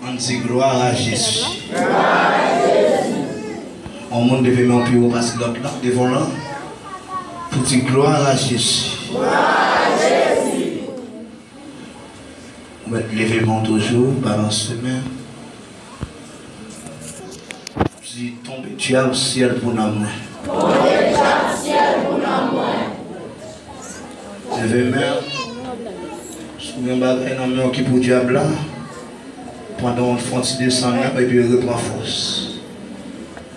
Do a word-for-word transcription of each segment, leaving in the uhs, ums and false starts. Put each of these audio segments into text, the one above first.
Ann di glwa a Jezi. Yon moun leve men w pi wo pase lòt la, devan w lan, pou di glwa a Jezi. Ou mèt leve men w toujou, balanse men. Di, tonbe dyab syèl pou nanm mwen. Tonbe dyab syèl pou nanm mwen. Leve men w. Si w gen bagay nan men w ki pou dyab la, pandan w fè yon ti desann nan, epi repran fòs.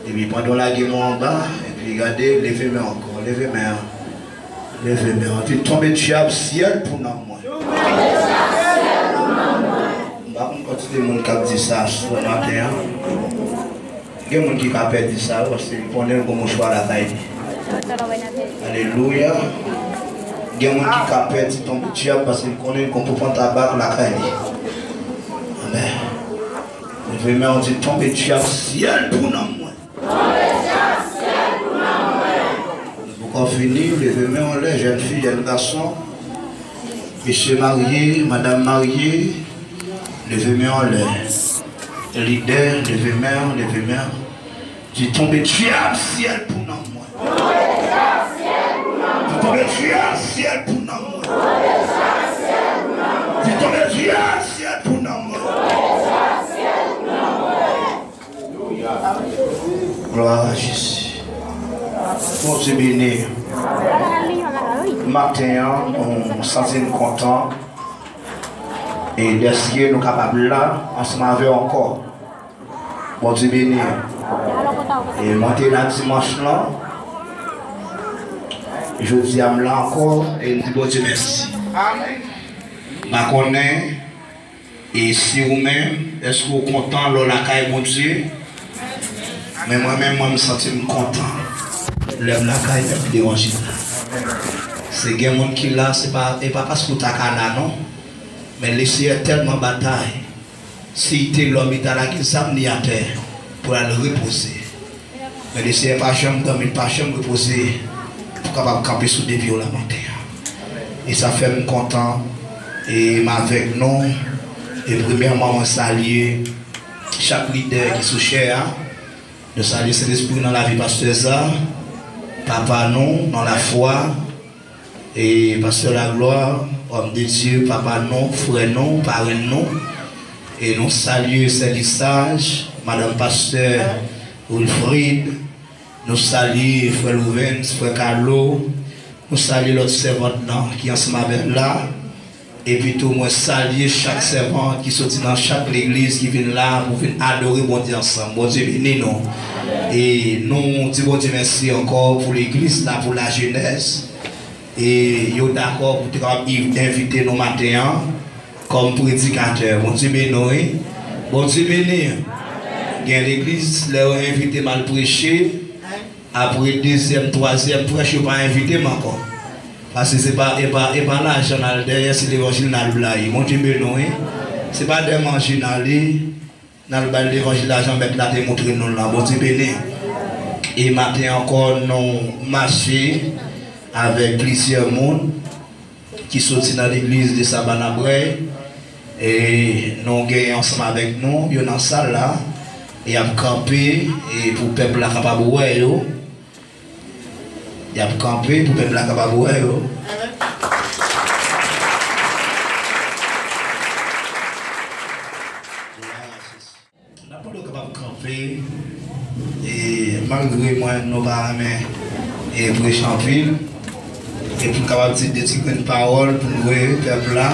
Epi pandan w lage men w anba, epi gade, leve men w ankò, leve men w. Leve men w. Di, tonbe dyab syèl pou nanm mwen. M pa konn kantite moun k ap di sa sou maten an. Gen moun ki ka pèdi sa yo, paske li konnen l gon mouchwa lakay li. Alelouya. Gen moun ki ka pèdi tonbe dyab, paske li konnen l gon poupon tabak lakay li. Amèn. Leve men w, di, tonbe dyab syèl pou nanm mwen. Tonbe dyab syèl pou nanm mwen. Nou poko fini, leve men w anlè, jèn fi, jèn gason, mesye marye, madanm marye, leve men w anlè. Lidè, leve men w, leve men w. Di, tonbe dyab syèl pou nanm mwen. Di, tonbe dyab syèl pou nanm mwen. Di, tonbe dyab syèl pou nanm mwen. Glwa a Jezi. Bondye beni. Maten an, nou santi n kontan. E dèske nou kapab la ansanm avè w ankò. Bondye beni. E mwen te la dimanch lan. Jodi a m la ankò e m di Bondye mèsi. M pa konnen, e si ou menm, èske w kontan lè w lakay Bondye? Men mwen menm, mwen m santi m kontan lè m lakay pèp Levanjil la. Se gen moun ki la, se pa, e pa paske w ta ka la non. Men Lesenyè tèlman batay. Si te lòm, li ta lage zam li atè pou l al repoze. Men Lesenyè pa janm dòmi, li pa janm repoze pou kapab kanpe sou de pye w la maten an. E sa fè m kontan e m avèk nou. E premyèman, mwen salye chak lidè ki sou chè a. Nou salye Sentespri nan lavi pastè Za, papa nou nan lafwa, e pastè Lagloire, homme de Dieu, papa nou, frè nou, parenn nou. E nou salye sè Lisaj, madanm pastè Wilfrid. Nou salye frè Louvens, frè Carlo. Nou salye lòt sèvant lan ki ansanm avè n la. Epi tou, mwen salye chak sèvant ki soti nan chak legliz ki vin la pou vin adore Bondye ansanm. Bondye beni nou. E nou di Bondye mèsi ankò pou legliz la, pou lajenès. E yo dakò pou te kapab envite nou maten an kòm predikatè. Bondye beni w, wi. Bondye beni. Gen legliz, lè yo envite m al preche, apre dezyèm, twazyèm prèch, yo pa envite m ankò. Paske se pa, e pa, e pa lajan n al dèyè, se levanjil n al blayi. Bondye beni w, wi. Se pa dèyè manje n ale, n al bay levanjil lajan mèt la te montre nou l lan. Bondye beni. E maten ankò, nou mache avèk plizyè moun ki soti nan legliz de Saba Laprè. E nou genyen ansanm avèk nou, yo nan sal la, y ap kanpe, e pou pèp la kapab wè yo. Y ap kanpe pou pèp la kapab wè yo. N ap mande w kapab kanpe, e malgre mwen, nou pa renmen, e preche anpil, e pou n kapab di de ti grenn pawòl pou n voye pèp la,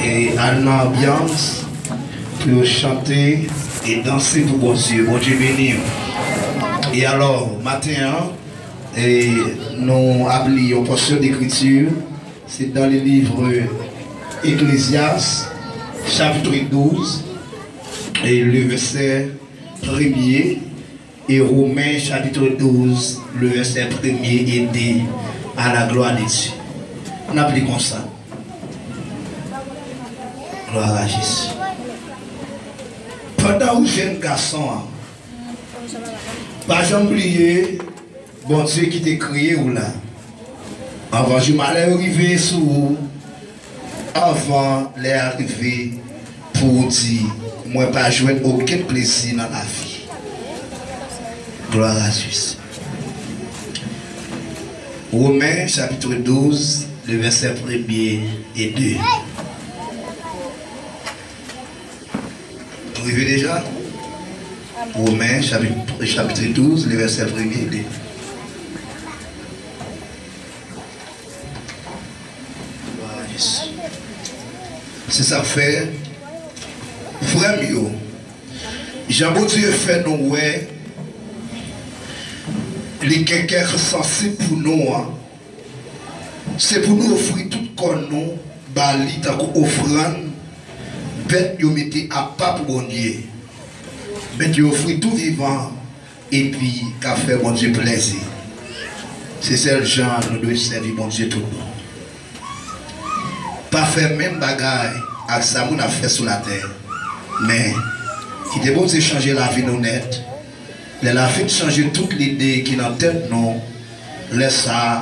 e al nan anbyans, pou yo chante e danse pou Bondye. Bondye beni w. E alò, maten an, e nou ap li yon pòsyon de ekriti, se dans le livre Ecclésiaste, chapitre douze, et le verset premier, et Romains chapitre douze, le verset premier et deux, à la gloire de Dieu. N ap li konsa. Glwa a Jezi. Pandan ou jèn gason an, pa janm bliye Bondye ki te kreye w la. Anvan jou malè yo rive sou ou, anvan lè a rive, pou w di, mwen pa jwenn okenn plezi nan lavi. Gloire à Jésus. Romains chapitre douze, le verset premier et deux. Nou rive deja? Romains chapitre, chapitre douze, le verset premier et deux. Se sa k fè, frè m yo, jan Bondye fè nou wè li gen kè sansib pou nou an, se pou nou ofri tout kò nou ba li tankou ofrann, bèt yo mete apa pou Bondye, bèt yo ofri tou vivan, epi k ap fè Bondye plèzi. Se sèl jan nou dwe sèvi Bondye tout bon. Pa fè menm bagay ak sa moun ap fè sou latè. Men, kite Bondye chanje lavi nou nèt. Lè l ap fin chanje tout lide ki nan tèt nou, lè sa a,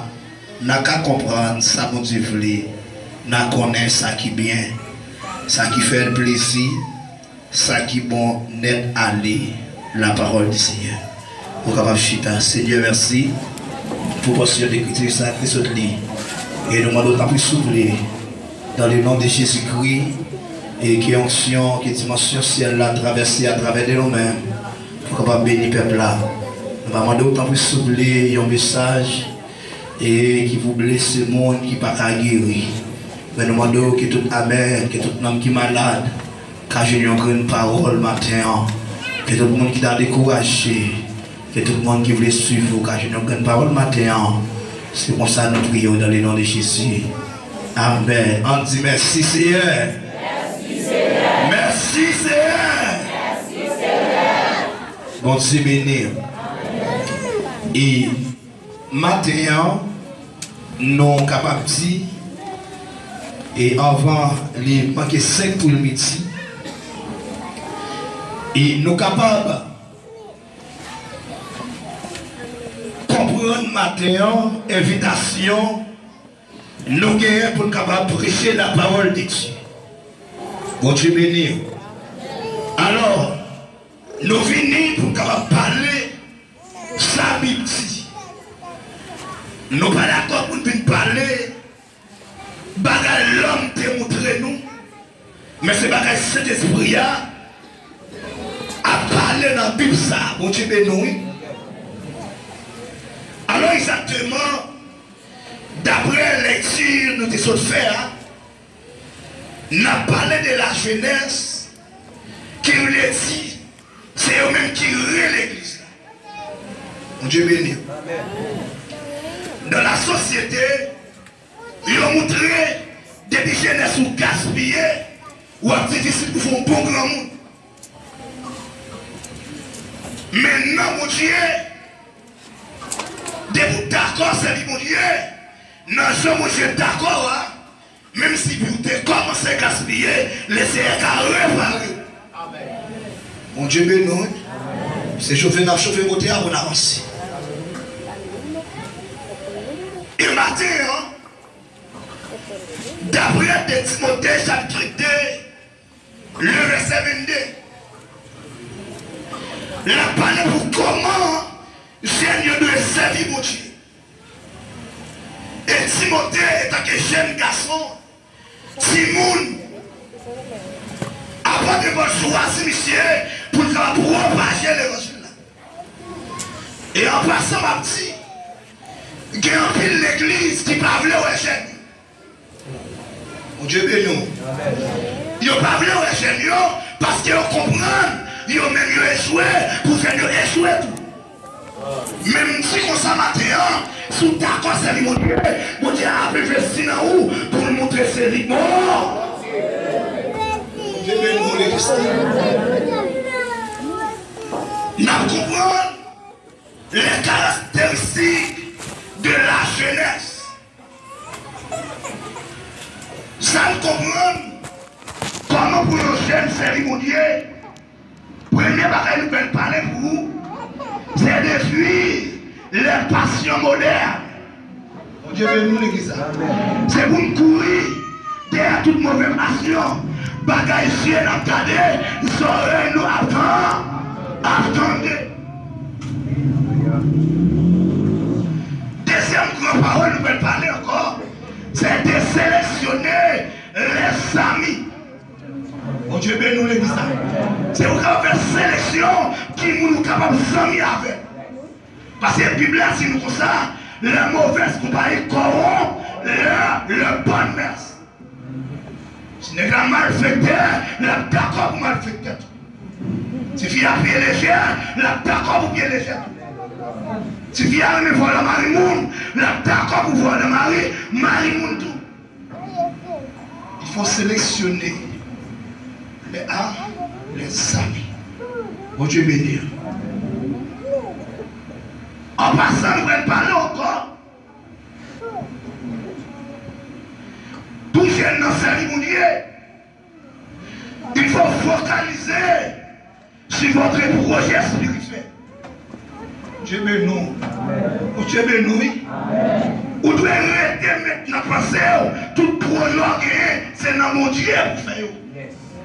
n a ka konprann sa Bondye vle, n a konnen sa ki byen, sa ki fè l plezi, sa ki bon nèt ale, la parole du Seigneur. Ou kapab chita. Senyè, mèsi pou pòsyon lekriti sa ki sot li. E nou mande w tanpri souple, dans le nom de Jésus-Christ, e ke onksyon, ke dimansyon syèl la travèse atravè de nou menm, pou kapab beni pèp la. Nou va mande w tanpri souple yon mesaj e ki pou blese moun ki pa ka geri. Men nou mande w ke tout amèn, ke tout nanm ki malad ka jwenn yon grenn pawòl maten an. Ke tout moun ki ta dekouraje, ke tout moun ki vle swiv ou ka jwenn yon grenn pawòl maten an. Se konsa nou priye w dans le nom de Jésus. Amèn. Ann di mèsi Seyè. Mèsi Seyè. Bondye beni w. E maten an, nou kapab di, e anvan li manke senk pou l midi, e nou kapab konprann maten an envitasyon nou genyen pou n kapab preche la parole de Dieu. Bondye beni w. Alò, nou vini pou n kapab pale sa Bib di. Nou pa dakò pou n vin pale bagay lòm te montre nou, men se bagay Sentespri a ap pale nan Bib sa a. Bondye beni w, wi. Alò, egzakteman, daprè lekti nou te sot fè a, n ap pale de lajenès, ki vle di, se yo menm ki re legliz la. Bondye beni w. Dans la société, yo montre depi jenès ou gaspiye, w ap difisil pou fè yon bon granmoun. Men nan Bondye, depi w dakò sèvi Bondye, nan jan Bondye dakò a, menm si vi w te kòmanse gaspiye, Lesenyè ka repare w. Bondye beni w, wi. Se chofe n ap chofe kote a pou n avanse. E maten an, daprè de Timote chapit de, le vèsè vennde, l ap pale pou kòman jèn yo dwe sèvi Bondye. E Timote, etanke jèn gason, timoun, apot Pòl chwazi misye pou l kapab pwopaje levanjil la. E an pasan, m ap di, gen anpil legliz ki pa vle wè jèn yo. Bondye beni w. Yo pa vle wè jèn yo, paske yo konprann yo menm yo echwe, pou jèn yo echwe tou. Men m di konsa maten an, si w dakò sèvi Bondye, Bondye ap envesti nan ou pou l montre se li k bon. Bondye beni w, legliz. N ap konprann les caractéristiques de la jeunesse. Sa n konprann, kòman pou yon jèn sèvi Bondye, premye bagay nou fè l pale pou ou, se de fui les passions modernes. Bondye beni nou, legliz la. Se pou n kouri dèyè tout move pasyon, Bagay zye n ap gade, zòrèy nou ap tan-, ap tande. Dezyèm gran pawòl nou pral pale ankò, se de seleksyone lèzami. Bondye beni w, legliz la. Se ou k ap fè seleksyon ki moun ou kapab zanmi avè l. Paske Bib la di nou konsa, la mauvaise compagnie corrompt la, la bonne mœurs. Si nèg la malfektè, l ap dakò pou malfektè tou. Si fi a pye lejè, l ap dakò pou pye lejè tou. Si fi a renmen vòlè mari moun, l ap dakò pou vòlè mari, mari moun tou. Il faut sélectionner les, hein, les amis. Bondye beni. An pasan, nou pral pale ankò. Tou jèn nan sèvi Bondye. Il faut focaliser sur votre projet spirituel. Bondye beni w. Bondye beni w, wi. Ou dwe rete met nan panse w, tout pwojè w genyen, se nan Bondye pou fè yo.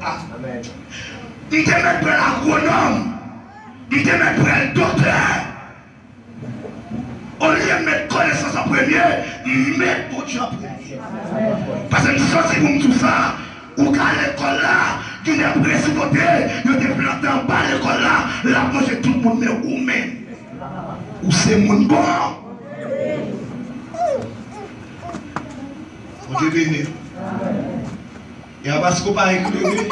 Ah. M te mèt pral agwonòm. M te mèt pral doktè. Olye m met konesans an premye, m met Bondye an premye. Paske m santi pou m di w sa, ou ka lekòl la, gen de presipote, yo te plante anba lekòl la, l ap manje tout moun, men ou menm, ou se moun bon. Bondye beni w. E a paske w pa eklere.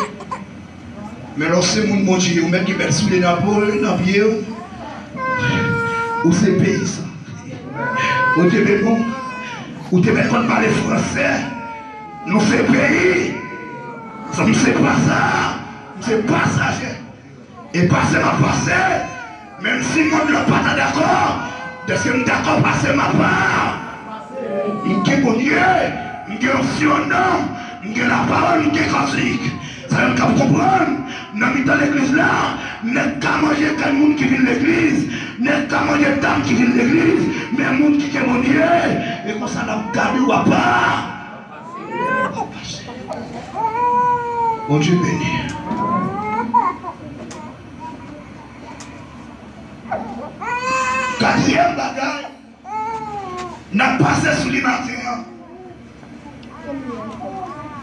Men lè w se moun Bondye, ou mèt gen bèl soulye nan po, nan pye w. Ou se peyizan. Bondye beni w. Ou te mèt konn pale fransè. Nou se peyi. Sa, m se pasa. M se pasaje. E pase m ap pase, menm si mond lan pa ta dakò, dèske m dakò pase m ap pa. M gen Bondye, m gen onksyon nan m, m gen lapawòl, m gen kantik. Sa yo k ap konprann, nan mitan legliz la, nèg ka manje kay moun ki vin legliz, nèg ka manje tab ki vin legliz, men moun ki gen Bondye, e konsa l ap gade w apa. Bondye beni. Katriyèm bagay, n ap pase sou li maten an.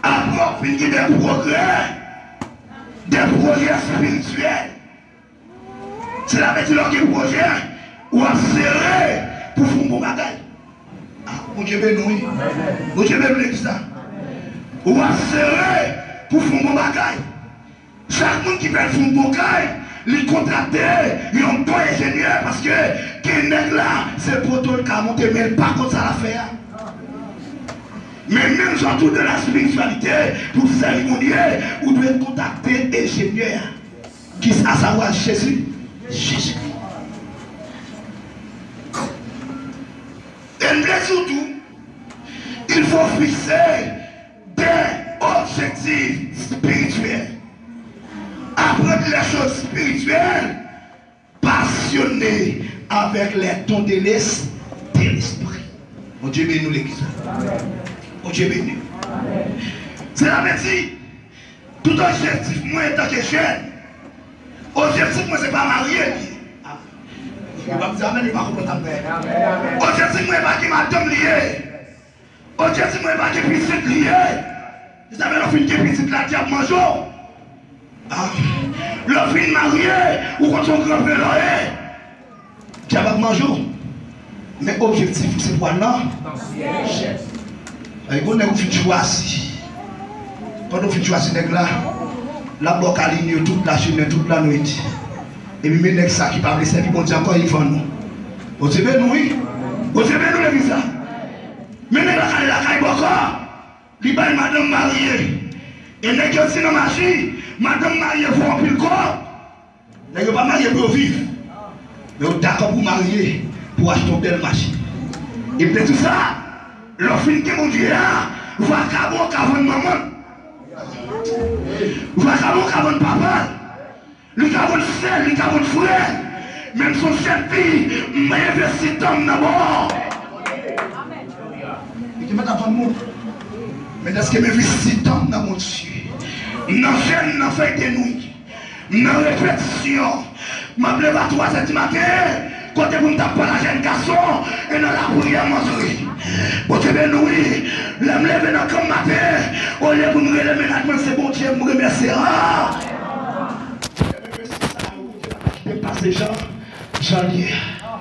Apre w fin gen de pwogrè, de pwogrè espirityèl. Sela vle di lè w gen pwojè, w ap sere pou fè yon bon bagay. Ah, Bondye beni w, wi. Bondye beni w, legliz la. W ap sere pou fè yon bon bagay. Chak moun ki pral fè yon bon kay, li kontrakte yon bon enjenyè, paske gen nèg la, se poto l ka monte, men l pa konn sa l ap fè a. Men menm jan tou de la spirityalite, pou sèvi Bondye, ou dwe kontakte enjenyè a. Ki, a savwa Jezi. Jezi. E m vle di w tou, il faut fixer des objectifs spirituels. Apprendre les choses spirituelles, passionné avec les dons de l'es-, de l'esprit. Bondye beni w, legliz la. Bondye beni w. Sela vle di, tout objektif mwen antanke jèn, objektif mwen se pa marye li ye. Ah. Yo p ap di amèn, yo pa konprann sa m di. Objektif mwen pa gen madanm li ye. Objektif mwen pa gen pitit li ye. Sa fè lè w fin gen pitit la, dyab manje w. Ah. Lè w fin marye, ou konn se yon gran vre lò ye. Dyab ap manje w. Men objektif ou se pou al nan. Ay, gon nèg ou fin chwazi. Pandan w fin chwazi nèg la, l ap ba w kalin yo tout lajounen, tout lannwit. Epi men nèg sa ki pa vle sèvi Bondye ankò, li vann ou. Bondye beni w, wi. Bondye beni w, legliz la. Men nèg la k ale lakay bòkò, li bay madanm marye. E nèg yo di nan maji, madanm marye vo anpil kòb. Nèg yo pa marye pou yo viv. Men yo dakò pou marye pou achte yon bèl machin. E m te di w sa, lè w fin gen Bondye a, vakabon ka vann manman l. Vakabon ka vann papa l. Li ka vann sè l, li ka vann frè l. Men m se yon jèn fi, m envesti tan m nan bon. Li te mèt ap vann moun. Men dèske m envesti tan m nan Bondye, M nan jèn, nan fèy de nwi. M nan repetisyon. M ap leve a twa zè di maten, kote pou m t ap pale a jèn gason, e nan lapriyè m antre. Bondye beni w wi. Lè m leve nan granm maten, olye pou m rele mennaj mwen, se Bondye m remèsye a. Kite m pase jan, jan l ye a.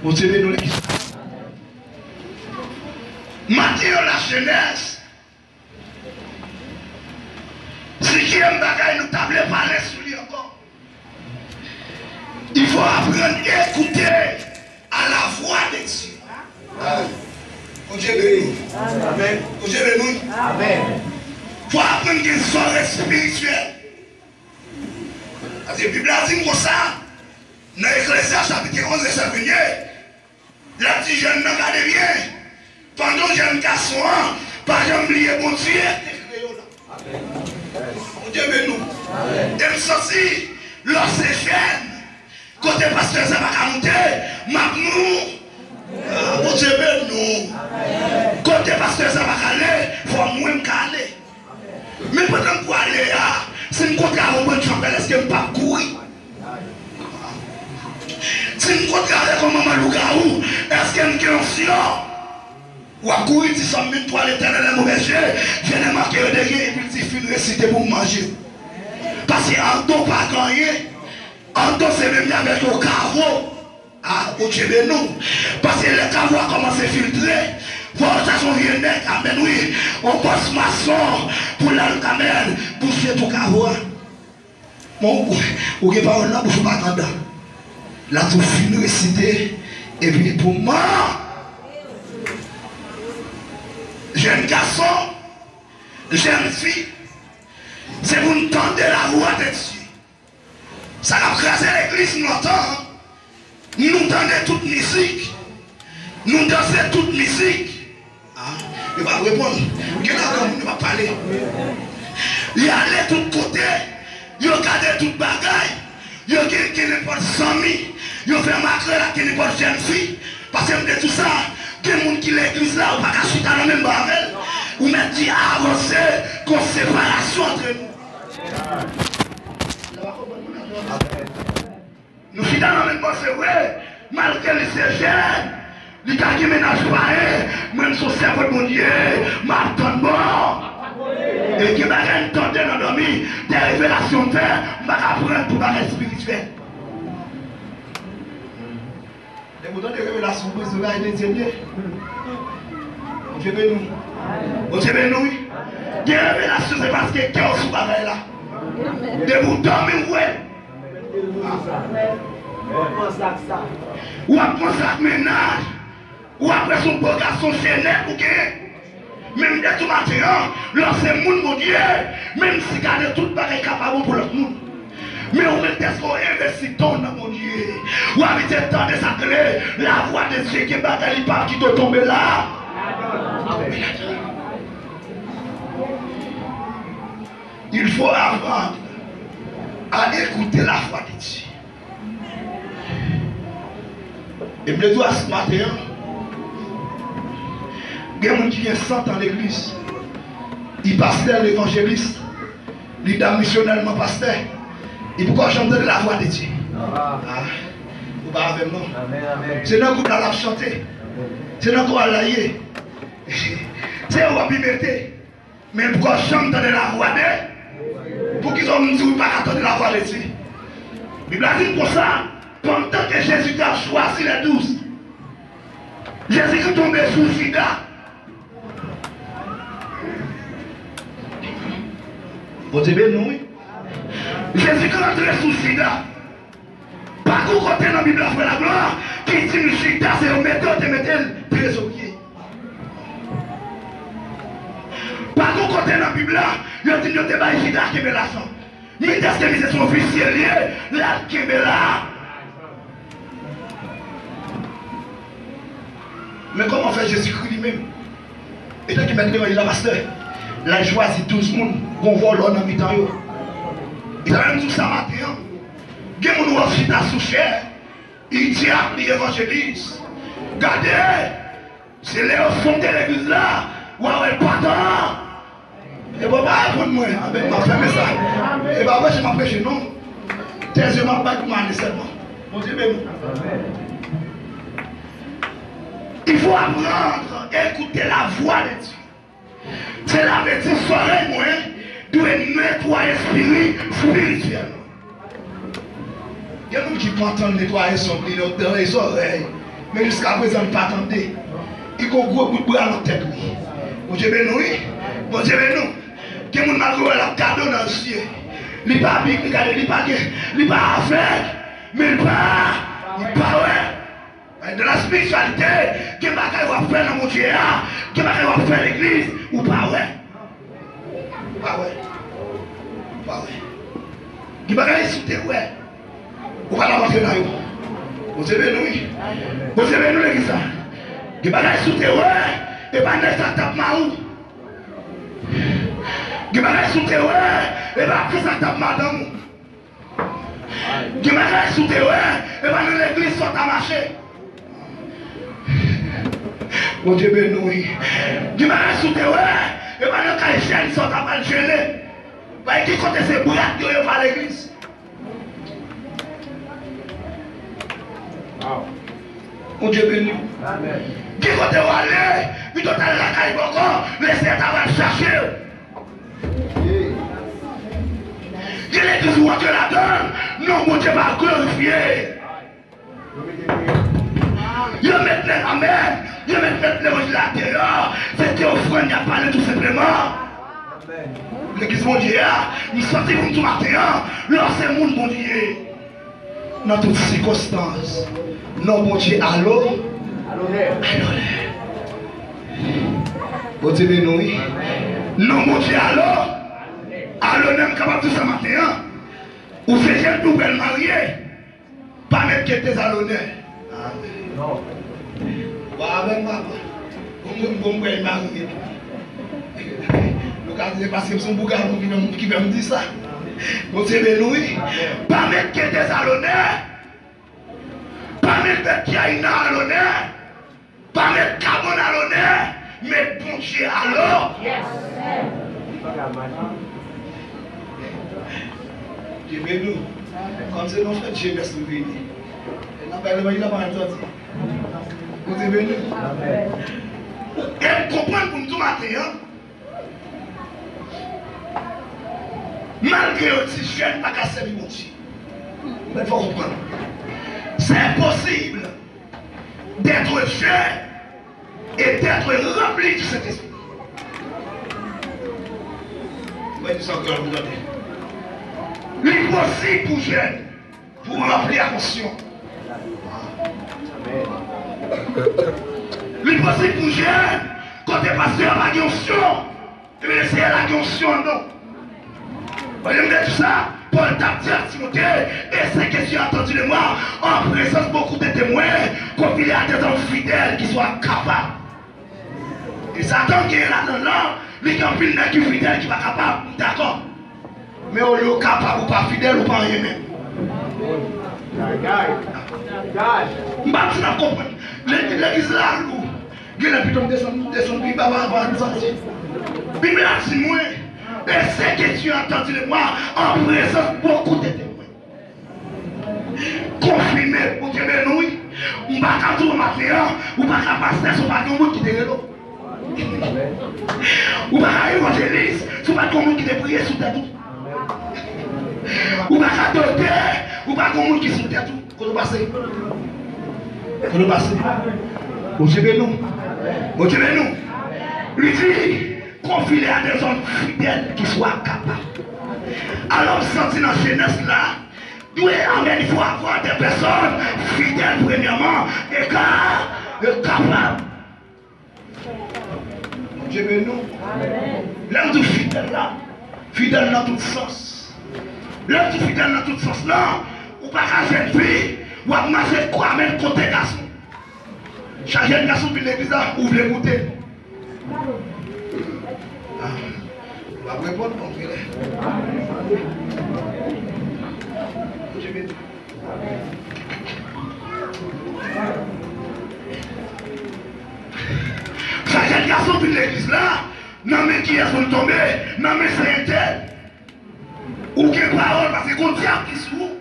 Bondye beni w legliz. Maten yo, lajenès, sizyèm bagay nou ta vle pale sou li ankò. Il faut apprendre à écouter à la voix de Dieu. Bondye beni. Amen. Bondye beni. Amen. Fò aprann gen zòrèy espirityèl. Paske Bib la di m konsa, nan Eklezyas chapit onz vèsè premye, l ap di jèn nan gade byen. Pandan jèn gason an pa janm bliye Bondye te kreye w la. Bondye beni w. E m santi, lè w se jèn, kote pastè sa pa ka moute, m ap mou. Ah, Bondye beni w. Kote pastè sa pa ka ale, fò mwen m ka ale. Men pandan m prale a, si m kontre avè yon bann chanpèl, èske m p ap kouri? Si m kontre avèk yon manman lougawou, èske m gen onksyon? W ap kouri di Sòm venntwa, Letènèl est mon berger, je n'ai manqué de rien, epi l di, fin resite pou m manje. Paske andan w pa gen anyen, andan w se menm jan avèk yon kavo. Ah, Bondye beni w. Paske lè kavo a kòmanse filtre, fò w chache yon vye nèg, amèn wi, yon bòs mason pou l al, amèn, bouche twou kavo a. Bon, ou, ou gen pawòl nan bouch ou, pa gen andan. L ap tou fin resite, epi pou mò. Jèn gason, jèn fi, se pou n tande lavwa de Dye. Sa k ap kraze legliz nou lontan, nou tande tout mizik, nou danse tout mizik. Ah, yo p ap reponn. Gen la granmoun, yo p ap pale. Yo ale tout kote, yo gade tout bagay, yo gen, gen nenpòt zanmi, yo fè makrèl ak gen nenpòt jèn fi. Paske m te di w sa, gen moun ki legliz la, ou pa ka chita nan menm ban avè l. Ou mèt di avanse, gon separasyon antre nou. Nou chita nan menm ban, se vre, malgre li se jèn, li ka gen mennaj payen, mwen m se yon sèvant Bondye, m ap tann bon. E gen bagay m tande nan dòmi, de revelasyon m fè, m pa ka pran l pou bagay espirityèl. Depi w tande revelasyon, w bezwen bay de Dye byen. Bondye beni w. Bondye beni w, wi. Gen revelasyon, se paske kè w sou bagay la. Depi w dòmi, w wè. W ap panse ak mennaj. W ap wè se yon bo gason, se nèg ou gen. Men m te di w maten an, lè w se moun Bondye, menm si gade tout bagay ka pa bon pou lòt moun, men ou menm dèske w envesti tan w nan Bondye, w abitye tande sa k rele lavwa de Dye, gen bagay li p ap kite w tonbe la. Il faut apprendre à écouter la voix de Dieu. E m te di w a se maten an, gen moun ki gen san tan legliz. Li pastè, li evanjelis, li dam misyonè, li manm pastè. Li poko janm tande lavwa de Dye. Ah, ou pa avè m non. Se nan gwoup la l ap chante. Se nan koral la l ye. Se yo w ap li mete. Men poko janm tande lavwa de. Poukisa w di w pa ka tande lavwa de Dye? Bib la di n konsa, pandan ke Jezi t ap chwazi lè douz, Jezikri tonbe sou Jida. Bondye beni nou, wi. Jezikri antre sou Jida. Pa gon kote nan Bib la, frè Laglwa, ki di m Jida se yo mete, yo te mete l trezorye. Pa gon kote nan Bib la, yo di m yo te bay Jida kenbe lajan. Men dèske misye se yon visye l ye, l al kenbe la. Men kòman fè Jezikri li menm, etan ke mèt levanjil la, pastè, l al chwazi douz moun, gon vòlò nan mitan yo? Li ta menm di w sa maten an. Gen moun w ap chita sou chè, li dyak, li evanjelis. Gade, se lè yo fonde legliz la, w a wè l patan. E bon, pa reponn mwen, anben, m ap fèmen sa. E pa preche m ap preche, non. Tèz yo m ap bay pou m ale sèlman. Bondye beni w. Il faut apprendre à écouter la voix de Dieu. Sela vle di zòrèy mwen dwe netwaye espiri, espirityèlman. Gen moun ki kontan netwaye son li, netwaye zòrèy, men jiskaprezan li pa tande. Li gon gwo bout bra nan tèt li. Bondye beni w, wi. Bondye beni w. Gen moun malgre w wè l ap gade w nan zye. Li pa big, li gade, li pa gen, li pa avèg, men li pa, li pa wè. Dans la spiritualité, gen bagay w ap fè nan Bondye a, gen bagay w ap fè legliz, ou pa wè. Ou pa wè. Ou pa wè. Gen bagay si w te wè, ou pa t ap antre nan yo. Bondye beni w, wi. Bondye beni w, legliz la. Gen bagay si w te wè, e pa nèg sa k t ap mari w. Gen bagay si w te wè, e pa fi sa k t ap madanm ou. Gen bagay si w te wè, e pa nan legliz sa w ta mache. Bondye beni w, wi. Gen bagay si w te wè, e pa nan kay jèn sa w ta pral jene. Bay ki kote se brat yo, yo pa legliz. Bondye beni w. Ki kote w ale, pito w t al lakay bòkò, Leseyè ta pral chache w. Gen legliz ou antre ladan l, non Bondye pa glorifye. Yo met nèg, amèn, yo met nèg levanjil la deyò, se te ofrann y ap pale tou senpleman. Legliz Bondye a, m santi pou m di w maten an, lè w se moun Bondye ye. Nan tout sikonstans, non Bondye alo, alonè. Bondye beni w, wi. Non Bondye alo, alonè, m kapab di sa maten an. Ou se jèn fi, ou pral marye, pa met kèk dezalonè. Wa avè m, papa. Bon, bon, bon, mwen marye tou. Nou ka di se paske m se yon bouganou ki fè m, ki fè m di sa. Bondye beni w, wi. Pa met kèk dezalonè. Pa met bèt kay nan alonè. Pa met kabann alonè. Met Bondye alò. Bondye beni w. Kòm se nan fèt jenès nou vini. E nan bay levanjil la pa menm sòti. Bondye beni. E m konprann pou m di w maten an, malgre yo di jèn pa ka sèvi Bondye, men fò w konprann, c'est possible d'être jeune et d'être rempli du Saint-Esprit. Mwen di sa ankò pou tande. Li posib pou jèn pou ranpli ak onksyon. Li posib pou jèn, kote pastè a pa gen onksyon, ebyen Senyè la gen onksyon, non. Olye m te di sa, Pòl t ap di ak Timote, et ce que tu as entendu de moi en présence beaucoup de témoins, confie-les à des hommes fidèles qui soient capables. E Satan genyen ladan l lan, li gen anpil nèg ki fidèl ki pa kapab, m dakò. Men olye w kapab, ou pa fidèl, ou pa anyen menm. M pa di n ap konprann. Lè, legliz la lou. Genlè pito m desann, desann pi ba, ba, ba, m santi. Bib la di mwen, et ce que tu as entendu de moi en présence beaucoup de témoins. Konfime, Bondye beni w, wi. M pa ka di w maten an, ou pa ka pastè si w pa gen yon moun ki te rele w. Ou pa ka evanjelis si w pa gen yon moun ki te priye sou tèt ou. Ou pa ka doktè, ou pa gen yon moun ki sou tèt ou. Kote w pase? Kote w pase? Bondye beni w. Bondye beni w. Li di, confie-les à des hommes fidèles qui soient capables. Alò, m santi nan jenès la, dwe, amèn, il faut avoir des personnes fidèles, premyèman, e ka, e kapab. Bondye beni w. Lè m di fidèl la, fidèl nan tout sans. Lè m di fidèl nan tout sans lan, ou pa ka jèn fi, w ap mache kwa menm kote gason. Chak jèn gason vin legliz la, ou vle goute. Ah, w ap reponn, bon, genlè. Chak jèn gason vin legliz la, Nan men kiyès pou l tonbe? Nan men se entèl. Ou gen pawòl, paske gon dyab ki sou ou.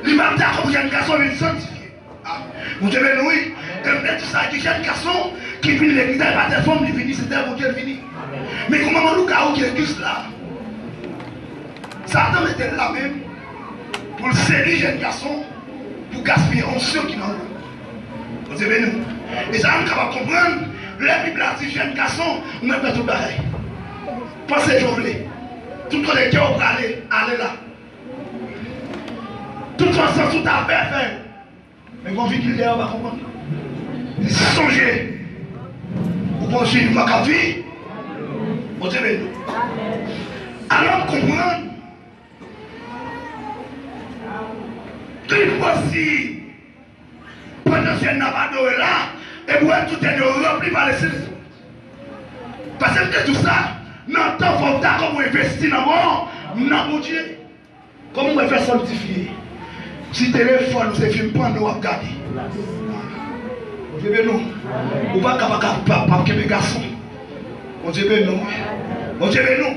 Li p ap dakò pou jèn gason vin sanktifye. Ah, Bondye beni w, wi. E m te di sa, gen jèn gason ki vin legliz la, e pa tèl fanm li vini, se tèl Bondye l vini. Men gon manman lougawou ki legliz la. Satan mete l la menm pou l sedui jèn gason, pou gaspiye onksyon ki nan ou. Bondye beni w. E sa nou kapab konprann, lè Bib la di jèn gason, ou mèt fè tout bagay. Panse jan w vle. Tout kote kè w prale, ale la. Tout fason si w ta fè, fè. Men gon vigil dèyè w pa konprann. Sonje, ou pa w swiv m k ap viv. Bondye beni w. Alò m konprann. Li posib, pandan jèn nan ap adore la, epi w wè tout tèt yo ranpli pa Lespri. Paske m te di w sa, nan tan fò w dakò pou w envesti nan bon, nan Bondye. Kòman w fè sanktifye? Si telefòn ou se fim pòno w ap gade. Bondye beni w. Ou pa ka pa ka pa pa kenbe gason. Bondye beni w. Bondye beni w.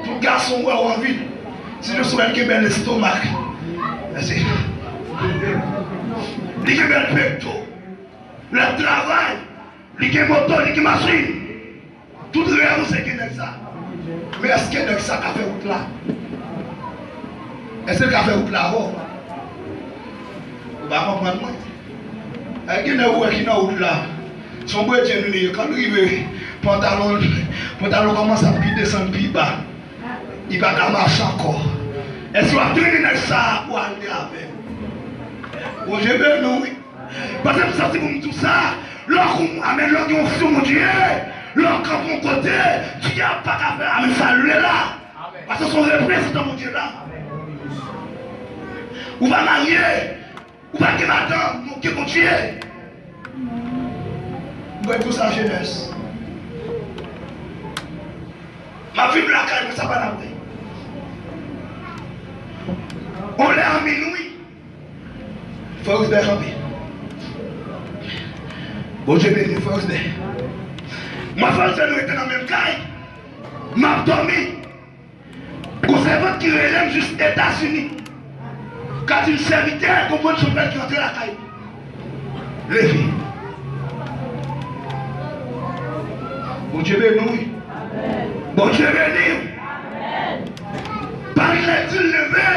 Tout gason wè w anvi l. Si jis ou wè l gen bèl lestomak. Mèsi. Li gen bèl pekto. L ap travay. Li gen moto, li gen machin. Tout rèv ou se gen nèg sa. Men èske nèg sa ka fè wout la? Èske l ka fè wout la avè w? Ou pa konprann mwen. E gen nèg ou wè ki nan wout la. Se yon bredye nou li ye. Kan l rive, pantalon, pantalon kòmanse ap pi desann pi ba. Li pa ka mache ankò. Èske w ap trennen nèg sa a pou ale avè l? Bondye beni w, wi. Paske m santi pou m di w sa, lè w kon-, amèn, lè w gen onksyon Bondye, lè w kanpe yon kote, dyab pa ka fè amèn sa l vle la. Paske se yon reprezantan Bondye la. Ou pa marye, ou pa gen madanm, men w gen Bondye. Mwen di w sa, jenès. M ap viv lakay mwen, sa pa nan mwen. On lè a minwi, Frè Rusbert kanpe. Bondye beni w, Frè Rusbert. Mwen, Frè Rusbert, nou rete nan menm kay. M ap dòmi. Gon sèvant ki rele m jis Etazini. Ka di m, sèvitè, gon bann chanpèt ki rantre lakay ou. Leve. Bondye beni w, wi. Bondye beni w. Pa lè di l leve,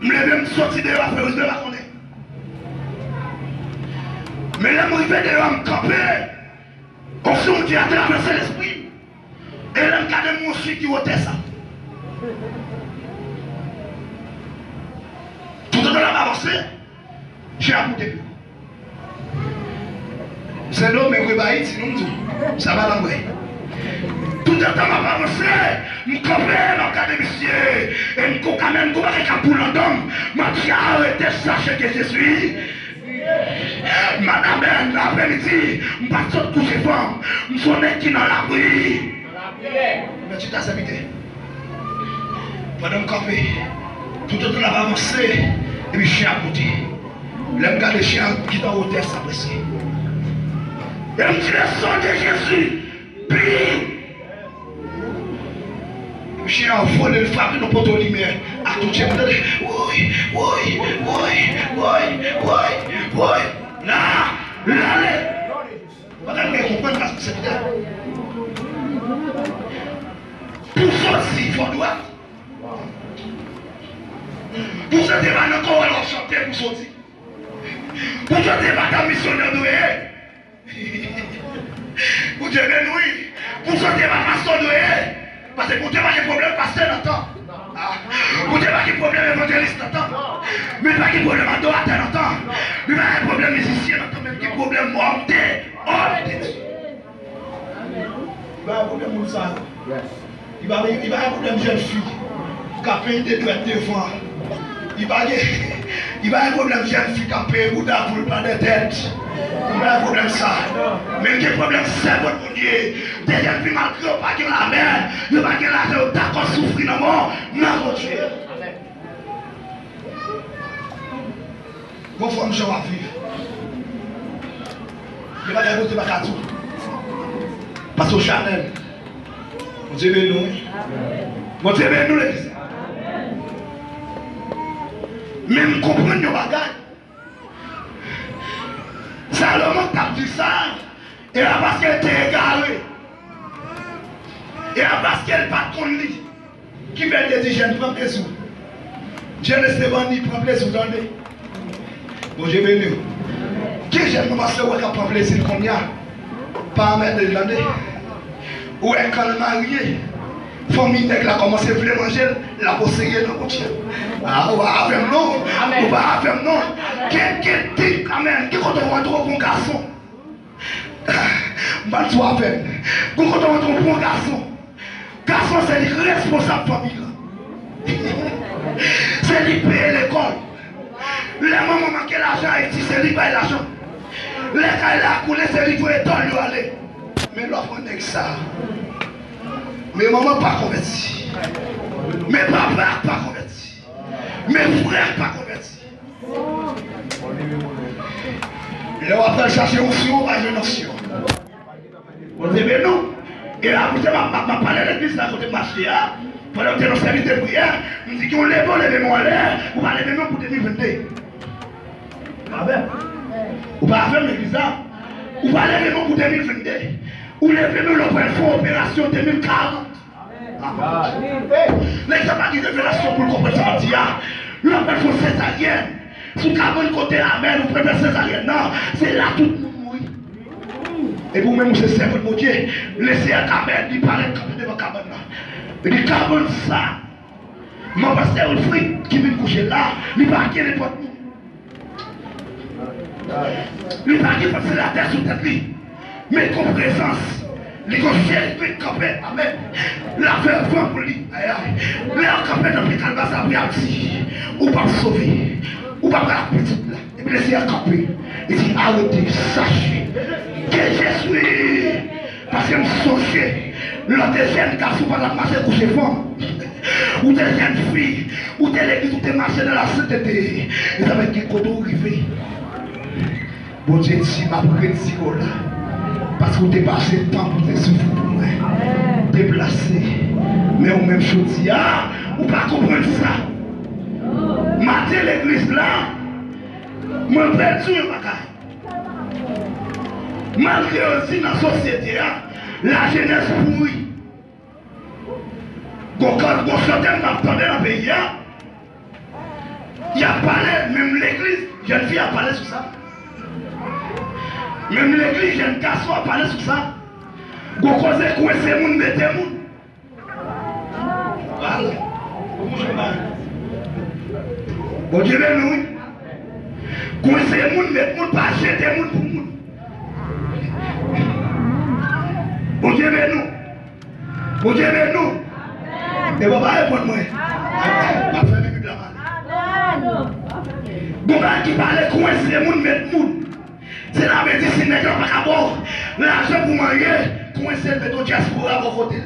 m leve, m soti deyò, Frè Rusbert pa konnen. Men lè m rive deyò, m kanpe. Onksyon Bondye a travèse lespri m. E lè m gade m wè yon fi ki wotè sa. Toutotan l ap avanse, chen ap moute pi wo. Sendomeng, wi, ba Ayiti, non, m di w. Sa pa nan mwen. Toutotan m ap avanse, m kanpe, m ap gade misye. E m gon kanmenm, gon bagay k ap boule anndan m. M ap di, arrêtez, sachez que je suis Madanm, aprèmidi, m pa t sot kouche fanm. M se yon nèg ki nan lapri. Men chita sèvitè. Pandan m kanpe, toutotan l ap avanse, epi chen ap moute. Lè m gade chen an ki nan wotè sa prèske. E m di, le sang de Jésus, pi Chen an vole, l frape nan poto limyè ak tout je m, tande. Woy, woy, woy, woy, woy, woy, woy. La, l ale. Bagay mwen konprann paske se pita. Pou soti, fò dwat. Pou soti, pa nan kò w al w ap chante pou soti. Pou soti, pa nan misyonè w dwe ye. Bondye beni w, wi. Pou soti pa pastè w dwe ye. Paske Bondye pa gen pwoblèm pastè nan tan. Ah. Bondye pa gen pwoblèm evanjelis nan tan. Men pa gen pwoblèm adoratè nan tan. Men pa gen pwoblèm mizisyen nan tan. Men gen pwoblèm òm de, òm de Dye. Pa gen pwoblèm moun sa yo. Li pa, li pa gen pwoblèm jèn fi k ap penyen de dwèt devan. Li pa gen, li pa gen pwoblèm jèn fi k ap penyen bouda pou l pa dè tèt. Li pa gen pwoblèm sa. Men l gen pwoblèm sèvant Bondye. De jèn fi, malgre yo pa gen lamè, yo pa gen lajan, yo dakò soufri nan men w, nan Bondye. Gon fanm jan w ap viv. Gen bagay Bondye pa ka di w. Paske w chanèl. Bondye beni w, wi. Bondye beni w, legliz. Men m konprann yon bagay. Salomon t ap di sa, e pa paske l te egare, e pa paske l pa t konn li. Ki fè l te di jèn pran plezi w. Jèn Estevani pran plezi w, tande. Bondye beni w. Ki jèn nou pastè wè k ap pran plezi l kounye a? Pa anmède l, tande. Ou wè kan l marye, fanmi nèg la kòmanse vle manje l, l ap oseye nan bouch. A, ou pa avè m non. Ou pa avè m non. Gen, gen, gen, amèn. Gen kote w antre w pran gason. M pa t sou avè l. Gon kote w antre w pran gason. Gason se li k responsab fanmi lan. Se li k peye lekòl. Lè manman manke lajan Ayiti, se li k bay lajan. Lè kay la koule, se li k voye tòl yo ale. Men lè w pran nèg sa, men manman pa konvèti. Men papa pa konvèti. Men frè pa konvèti. Lè w ap al chache onksyon, w pa jwenn onksyon. Bondye beni w. E la, kote m ap, m ap, m ap pale legliz la, kote m mache a, pandan m te nan sèvis de priyè, m di gen yon leve, w leve men w anlè, ou pa leve men w pou de mil vennde. Ou pa avè m? Ou pa avè m legliz la? Ou pa leve men w pou de mil vennde. Ou leve men w lè w pral fè yon operasyon de mil karant. Nèg sa pa gen revelasyon pou l konprann sa m ap di a. Lè w pral fè yon sezaryèn, sou kabann kote amèn ou pral fè sezaryèn nan, se la tout moun mouri. Epi ou menm ou se sèvant Bondye, lè Seyè a amèn, li parèt kanpe devan kabann nan. Li di kabann sa, manman pastè Wilfrid ki vin kouche la, li pa gen nenpòt moun. Li pa gen vantilatè sou tèt li, men gon prezans. Li gon syèj vin kanpe, amèn. L ap fè van pou li, ayayay. Lè l kanpe nan pye kalbas la, pou y ap di, ou p ap sove, ou p ap pral ak pitit la. Epi lè Seyè a kanpe, li di, arete, sache ke Jezi Paske m sonje, lè w te jèn gason, w pa t ap mache kouche fanm. Ou te jèn fi, ou te legliz, ou te mache nan lasentete. Mezanmi, gen kote w rive. Bondye di, m ap retire w la. Paske w te pase tan pou w te soufri pou mwen. Deplase. Men ou menm jodi a, ou pa konprann sa. Maten legliz la, mwen pral di w yon bagay. Malgre yo di nan sosyete a, lajenès pouri. Gon kan, gon chante m ap tande nan peyi a, y ap pale, menm legliz, jèn fi ap pale sou sa. Menm legliz, jèn gason ap pale sou sa. Gon koze kwense moun, mete moun. Al. Bondye beni w, wi. Kwense moun, met moun, pa jete moun pou moun. Bondye beni w. Bondye beni w. E papa reponn mwen. M ap fèmen Bib la m ale. Gon bagay ki pale kwense moun, met moun. Se la vle di si nèg la pa ka ba w lajan pou manje, kwense l, met yon dyaspora bò kote l.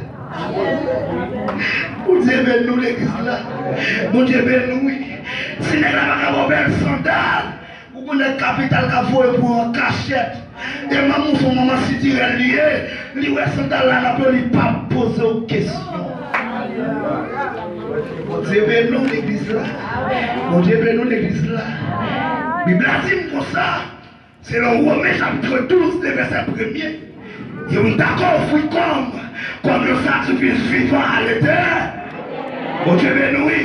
Bondye beni nou legliz la. Bondye beni nou wi. Si nèg la pa ka ba w bèl sandal, ou konn nèg kapital k ap voye pou an kachèt. E manman w se yon manman sitirèl li ye, li wè sandal la nan pye w, li p ap poze w kesyon. Bondye beni nou legliz la. Bondye beni nou legliz la. Bib la di m konsa. Selon Women chapit douz, le vèsè premye, yo dakò ofri kò m kòm yon sakrifis vivan a Letènèl. Bondye beni w wi.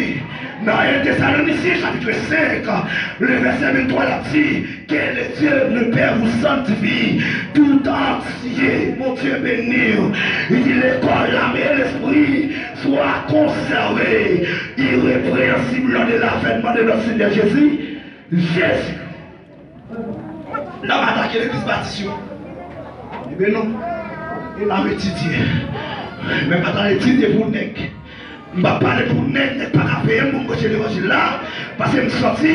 Nan en Tesalonisyen chapit senk, le vèsè venntwa, l ap di, que le Dieu, le Père vous sanctifie tout entier. Bondye beni w. Li di, le corps, l'âme et l'esprit soient conservés irrépréhensibles lors de l'avènement de notre Seigneur Jésus. Jésus. N ap atake legliz batis yo. Ebyen non. E n ap etidye. Men pa t al etidye pou nèg. M p ap pale pou nèg, nèg pa ka peye m pou m preche levanjil la. Paske m sòti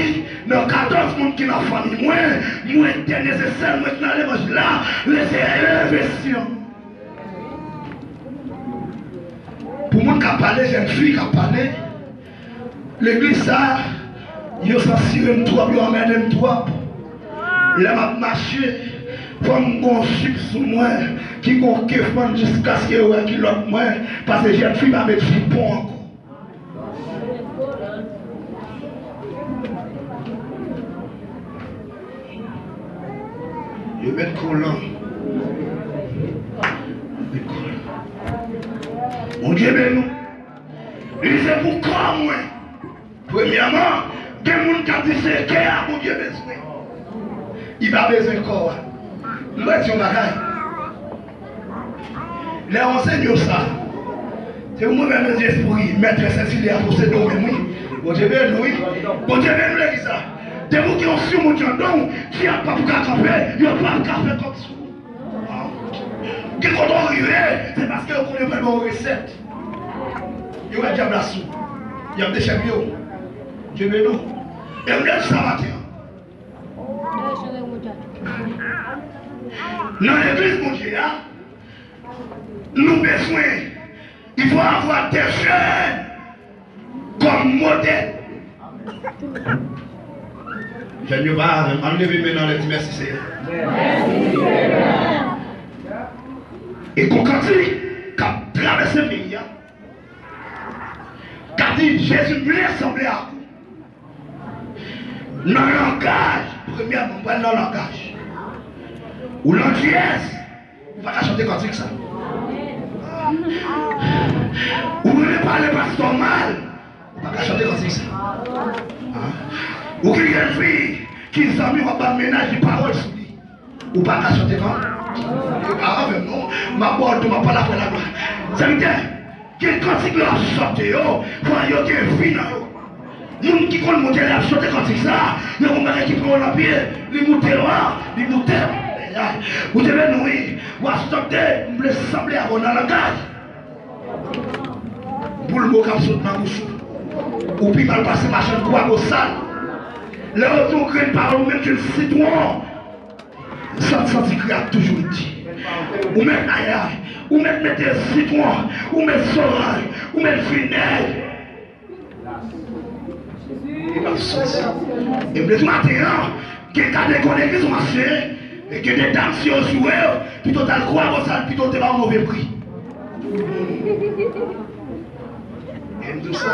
nan katòz moun ki nan fanmi mwen. Mwen dènye se sèl mwen ki nan levanjil la. Lese envestisman. Pou moun k ap pale, jèn fi k ap pale, legliz sa, yo sansire m twòp, yo anmède m twòp. Lè m ap mache, Fò m gon jip sou mwen ki gon ke fann jiskaske yo wè kilòt mwen, paske jèn fi pa met jipon ankò. Yo met kolan. Met kolan. Bondye beni w. Li se pou kò mwen. Premyèman, gen moun k ap di se kè a Bondye bezwen. Li pa bezwen kò a. M va di yon bagay. Lè w anseye w sa, se pou mwen menm, Lespri, mèt Sentespri a posede w menm, wi. Bondye beni w, wi. Bondye beni w, legliz la. Depi w gen yon simoun anndan w, dyab p ap ka kanpe, yo p ap ka fè kòk sou ou. Gen kote w rive, se paske yo konnen yo pral ba w resèt. Yo wè dyab la sou. Y ap dechèpiye w. Bondye beni w. E m vle di sa maten an. Nan legliz Bondye a, nou bezwen, il faut avoir des jeunes kòm modèl. Jèn yo pa avè m, ann leve men n anlè, di mèsi Seyè. E gon kantik k ap travèse peyi a, k ap di, Jezi, m vle sanble ak ou. Nan langaj, premyèman, m pral nan langaj. Ou landjyès, ou pa ka chante kantik sa. Ou renmen pale pastè mal, ou pa ka chante kantik sa. Ou gen jèn fi ki zanmi w ap ban mennaj li pawòl sou li. Ou pa ka chante kantik. Ou pa avè m non. M ap ba w do, m ap pale apre laglwa. Sèvitè, gen kantik lè w ap chante yo, fò yo gen vi nan yo. Moun ki konn Bondye lè y ap chante kantik sa, yo gon bagay ki pran yo nan pye, li moute lwa, li moute. Bondye beni w, wi. W ap chante, m vle sanble avè w nan langaj. Boul mo k ap sot nan bouch ou. Ou pi mal pase machann kwa bosal. Lè yo di yon grenn pawòl, ou menm jwenn sitwon. Sa t santi kre ap toujou di. Ou mèt ayay, ou mèt mete sitwon, ou mèt soranj, ou mèt vinèg. E m vle di maten an, gen kade kò legliz ou mache, e gen de dam si yo sou yo, pito t al kwa bosal, pito te ba w move pri. E m di w sa.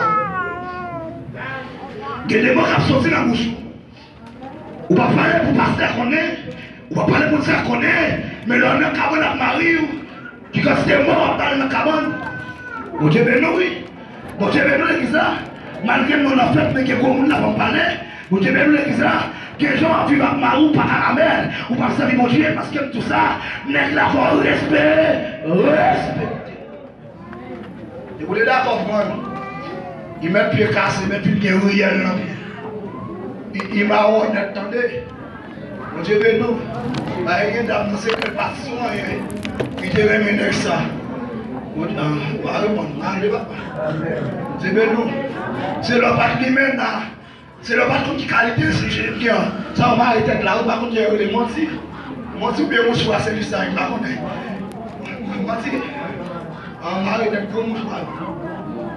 Gen de mo k ap soti nan bouch ou. Ou pa pale pou pastè konnen, ou pa pale pou sa konnen, men lè w nan kabann ak mari w, ki kantite mo w ap pale nan kabann? Bondye beni w, wi. Bondye beni w, legliz la. Malgre nou nan fèt, men gen gwo moun la pa pale. Bondye beni w, legliz la. Gen jan w ap viv ak mari w pa ka amèn, ou pa sèvi Bondye, paske m di w sa, nèg la fò w respekte, respekte. Depi w te dakò pran l, li mèt pye kase, mèt vin gen riyèl nan pye. Li, li mawon nèt, tande. Bondye beni w. Bagay gen dam nan se kè l pa sou anyen. Li te renmen nèg sa. Bondye, ah, ou pa reponn. Ale, papa. Bondye beni w. Se lè w pa t limen la. Se lè w pa t konn ki kalite si jen ki an. Sa w mare tèt la, ou pa konn jan yo rele manti. Manti oubyen mouchwa, se li sa, m pa konnen. Manti. An mare tèt gwo mouchwa.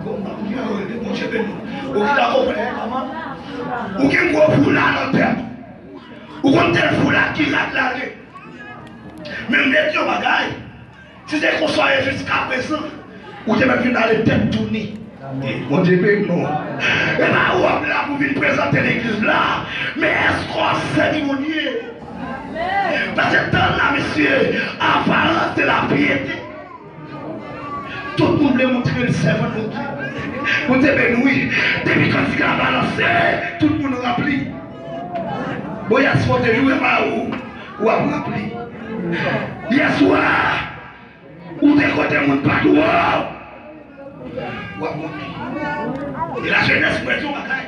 Bon, m pa konn jan yo rele, Bondye beni w. Ou ki ta konprann, kòman? Ou gen gwo foula nan tèt. Ou konn tèl foula ki rad la ye. Men m vle di yon bagay. Si se konsa w ye jiskaprezan, ou te mèt vin ale tèt touni. Bondye beni w. E pa wòb la pou vin prezante legliz la, men èske w ap sèvi Bondye? Paske tan la, mesye, aparans de la pyete. Tout moun vle montre l sèvant Bondye. Bondye beni w, wi. Depi kantik la balanse, tout moun ranpli. Bon, yèswa w te jwe pa ou, w ap ranpli. Yèswa, ou te kote moun pa t wè w, w ap ranpli. E lajenès, mwen di w bagay.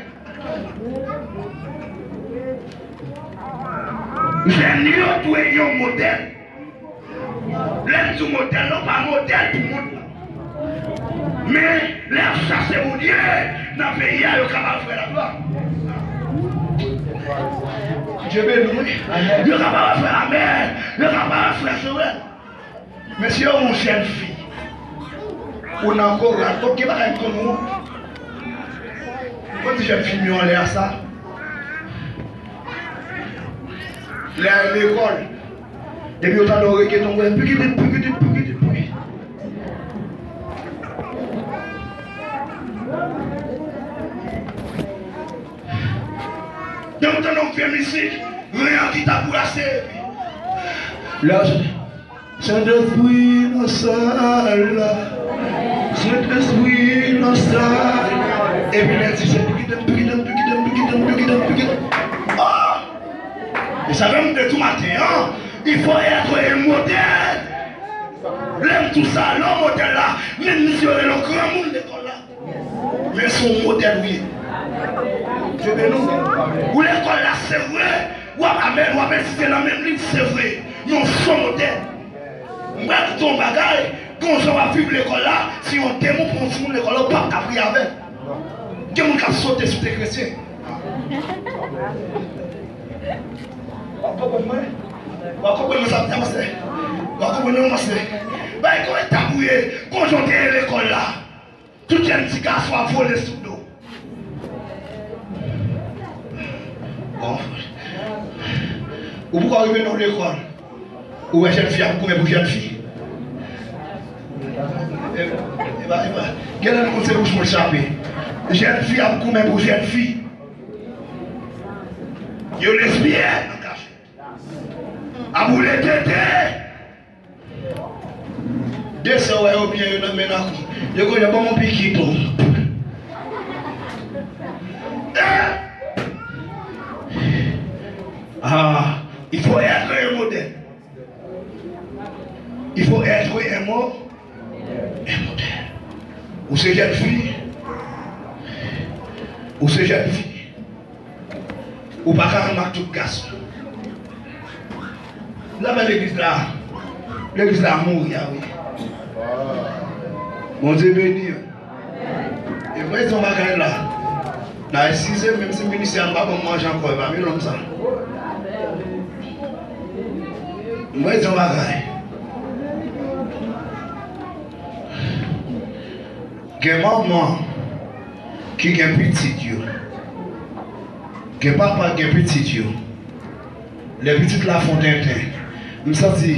Jèn yo dwe yon modèl. Lè m di w modèl, non pa modèl pou mond lan. Men, lè y ap chache Bondye nan peyi a, yo kapab fè laglwa. Bondye beni w, wi. Yo kapab fè amèn. Yo kapab fè Joel. Men si yo yon jèn fi, ou nan koral, ok, bagay m konn ou. Mwen di jèn fi m yo anlè a sa. Lè lekòl, Depi yo tande yon regeton, w wè pikitit, pikitit, pikitit, pikitit. Depi yo tande yon vye mizik, ren an gita brase, epi lè Sentespri nan sal la. Sentespri nan sal la. Epi lè di se pikitem, pikitem, pikitem, pikitem, pikitem, pikitem. Oh! E sa menm de tou maten an, il faut être un modèle. Lè m di w sa, lè w modèl la, menm misye yo rele w granmoun lekòl la. Men se yon modèl ou ye. Dye beni w. Ou lekòl la, se vre. W ap, amèn, w ap etidye nan menm liv, se vre. Men w se yon modèl. M pral di w yon bagay, gon jan w ap viv lekòl la, si yon demon pran yon timoun lekòl la, ou p ap ka priye avè l. Gen moun k ap sote sou tè kretyen. W ap konprann mwen? W ap konprann mwen sa m di a, pastè? W ap konprann mwen, pastè? Bay gon etap ou ye, gon jan w te ye lekòl la. Tout jèn ti gason ap vole sou do. Bon. Ou poko rive nan lekòl. Ou wè jèn fi ap goumen pou jèn fi. E, e pa, e pa. Genlè nou konn se bouch mwen chape. Jèn fi ap goumen pou jèn fi. Yo lesbyèn an kachèt. Ap boule tete. De sè w wè yo byen yo nan men nan kou. Yo konn yo ban m yon piki tou. Eh! Ah, il faut être un modèle. Il faut être un mo-, un modèle. Ou se jèn fi. Ou se jèn fi. Ou pa ka renmen ak tout gason. Lave legliz la. Legliz la mouri a wi. Bondye beni yo. E mwen di yon bagay la. N a eskize m, menm si minisya m pa ban m manje ankò, e pa vye lòm sa. Mwen di yon bagay. Gen manman ki gen pitit yo. Gen papa ki gen pitit yo. Lè pitit la fè yon tenten, m santi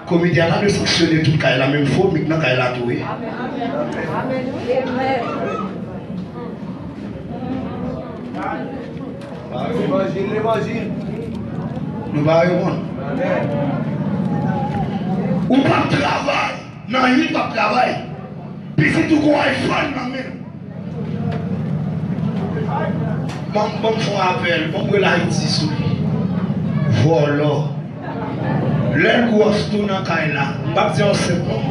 komite a ta dwe sanksyone tout kay la, menm fo mik nan kay la tou wi. Levanjil, levanjil. Nou pa reponn. Ou p ap travay. Nan lit w ap travay. Pitit ou gon iPhone nan men l. Ban m, ban m fè yon apèl, ban m rele Ayiti sou li. Vòlò. Lè l gwòs tou nan kay la. M p ap di ansent non.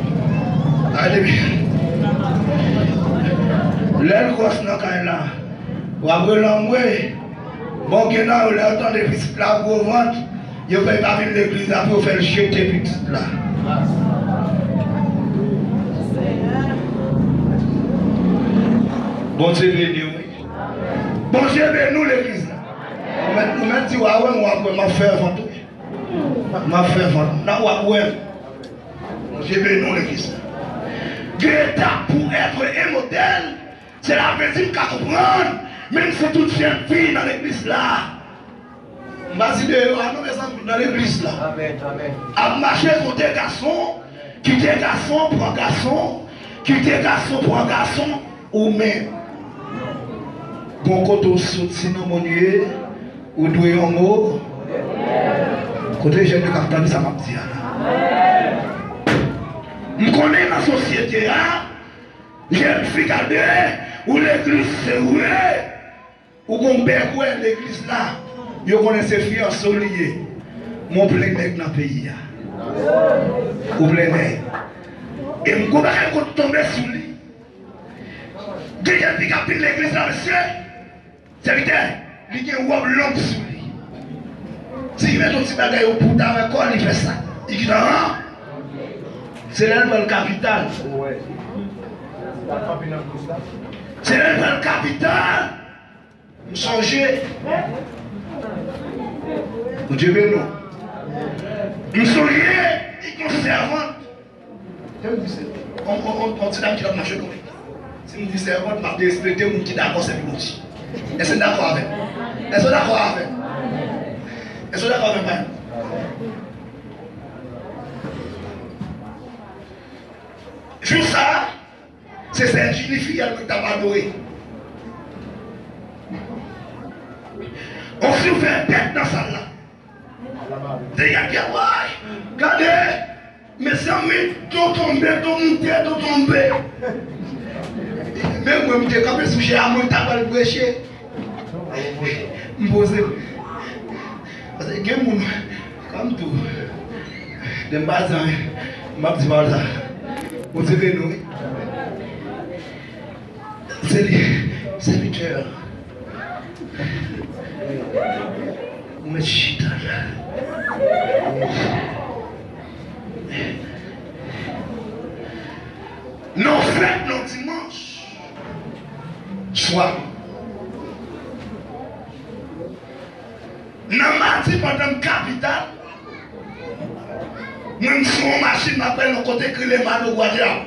Gade byen. Lè l gwòs nan kay la. W ap rele anmwe. Bon, gen nan yo, lè yo tande pitit la gwo vant, yo fè l pa vin legliz la pou yo fè l jete pitit la. Bondye beni w wi. Bondye beni w legliz la. Ou mèt, ou mèt di w a wè m, w ap wè m ap fèvant wi. M ap fèvant. Nan w ap wè m. Bondye beni w legliz la. Gen etap pou être un modèle. Se la vle di m ka konprann, menm si tout jèn fi nan legliz la. M pa di deyò a non, mezanmi, nan legliz la. Amèn, amèn. Ap mache kote gason, kite gason pran gason, kite gason pran gason, ou menm. Bon, kote w soti nan moun ye, ou dwe yon mo. Kote jèn yo k ap tande sa m ap di a la? M konnen nan sosyete a, jèn fi gade ou legliz se vre. Ou gon bèk wè legliz la. Yo konnen se fiyanse w li ye. Men w plen nèg nan peyi a. Ou plen nèg. E m gon bagay m konn tonbe sou li. Gen jèn fi k ap vin legliz la, mesye. Sèvitè, li gen wòb long sou li. Si li met yon ti bagay, yon bout avè kò, li fè sa. Li gentan an. Se lè l pral kapital. Se lè l pral kapital. M sonje. Bondye beni w. M sonje, li gen yon sèvant. Lè m di se, on, on, on, on ti dam ki t ap mache konbyen tan. Si m di sèvant, m ap derespekte moun ki dakò sèvi Bondye. Èske n dakò avè m? Èske w dakò avè m? Èske w dakò avè m, pastè? Sa, se sèl Jini Fiyèl mwen t ap adore. On si w fè bèt nan sal la. Te gade, woy! Gade! Mezanmi, ton tonbe, ton moute, ton tonbe. Men mwen, m te kanpe sou chè a, mwen ta pral preche. M poze. Paske gen moun, kòm tou, lè m pa di anyen, m ap di pawòl sa. Bondye beni w, wi. Se li, sèvitè. Ou mèt chita la. Nan fèt, nan dimanch swa. Nan madi pandan m kapital, mwen m sou yon machin, m ap al yon kote ki rele Malo Gwadyaw.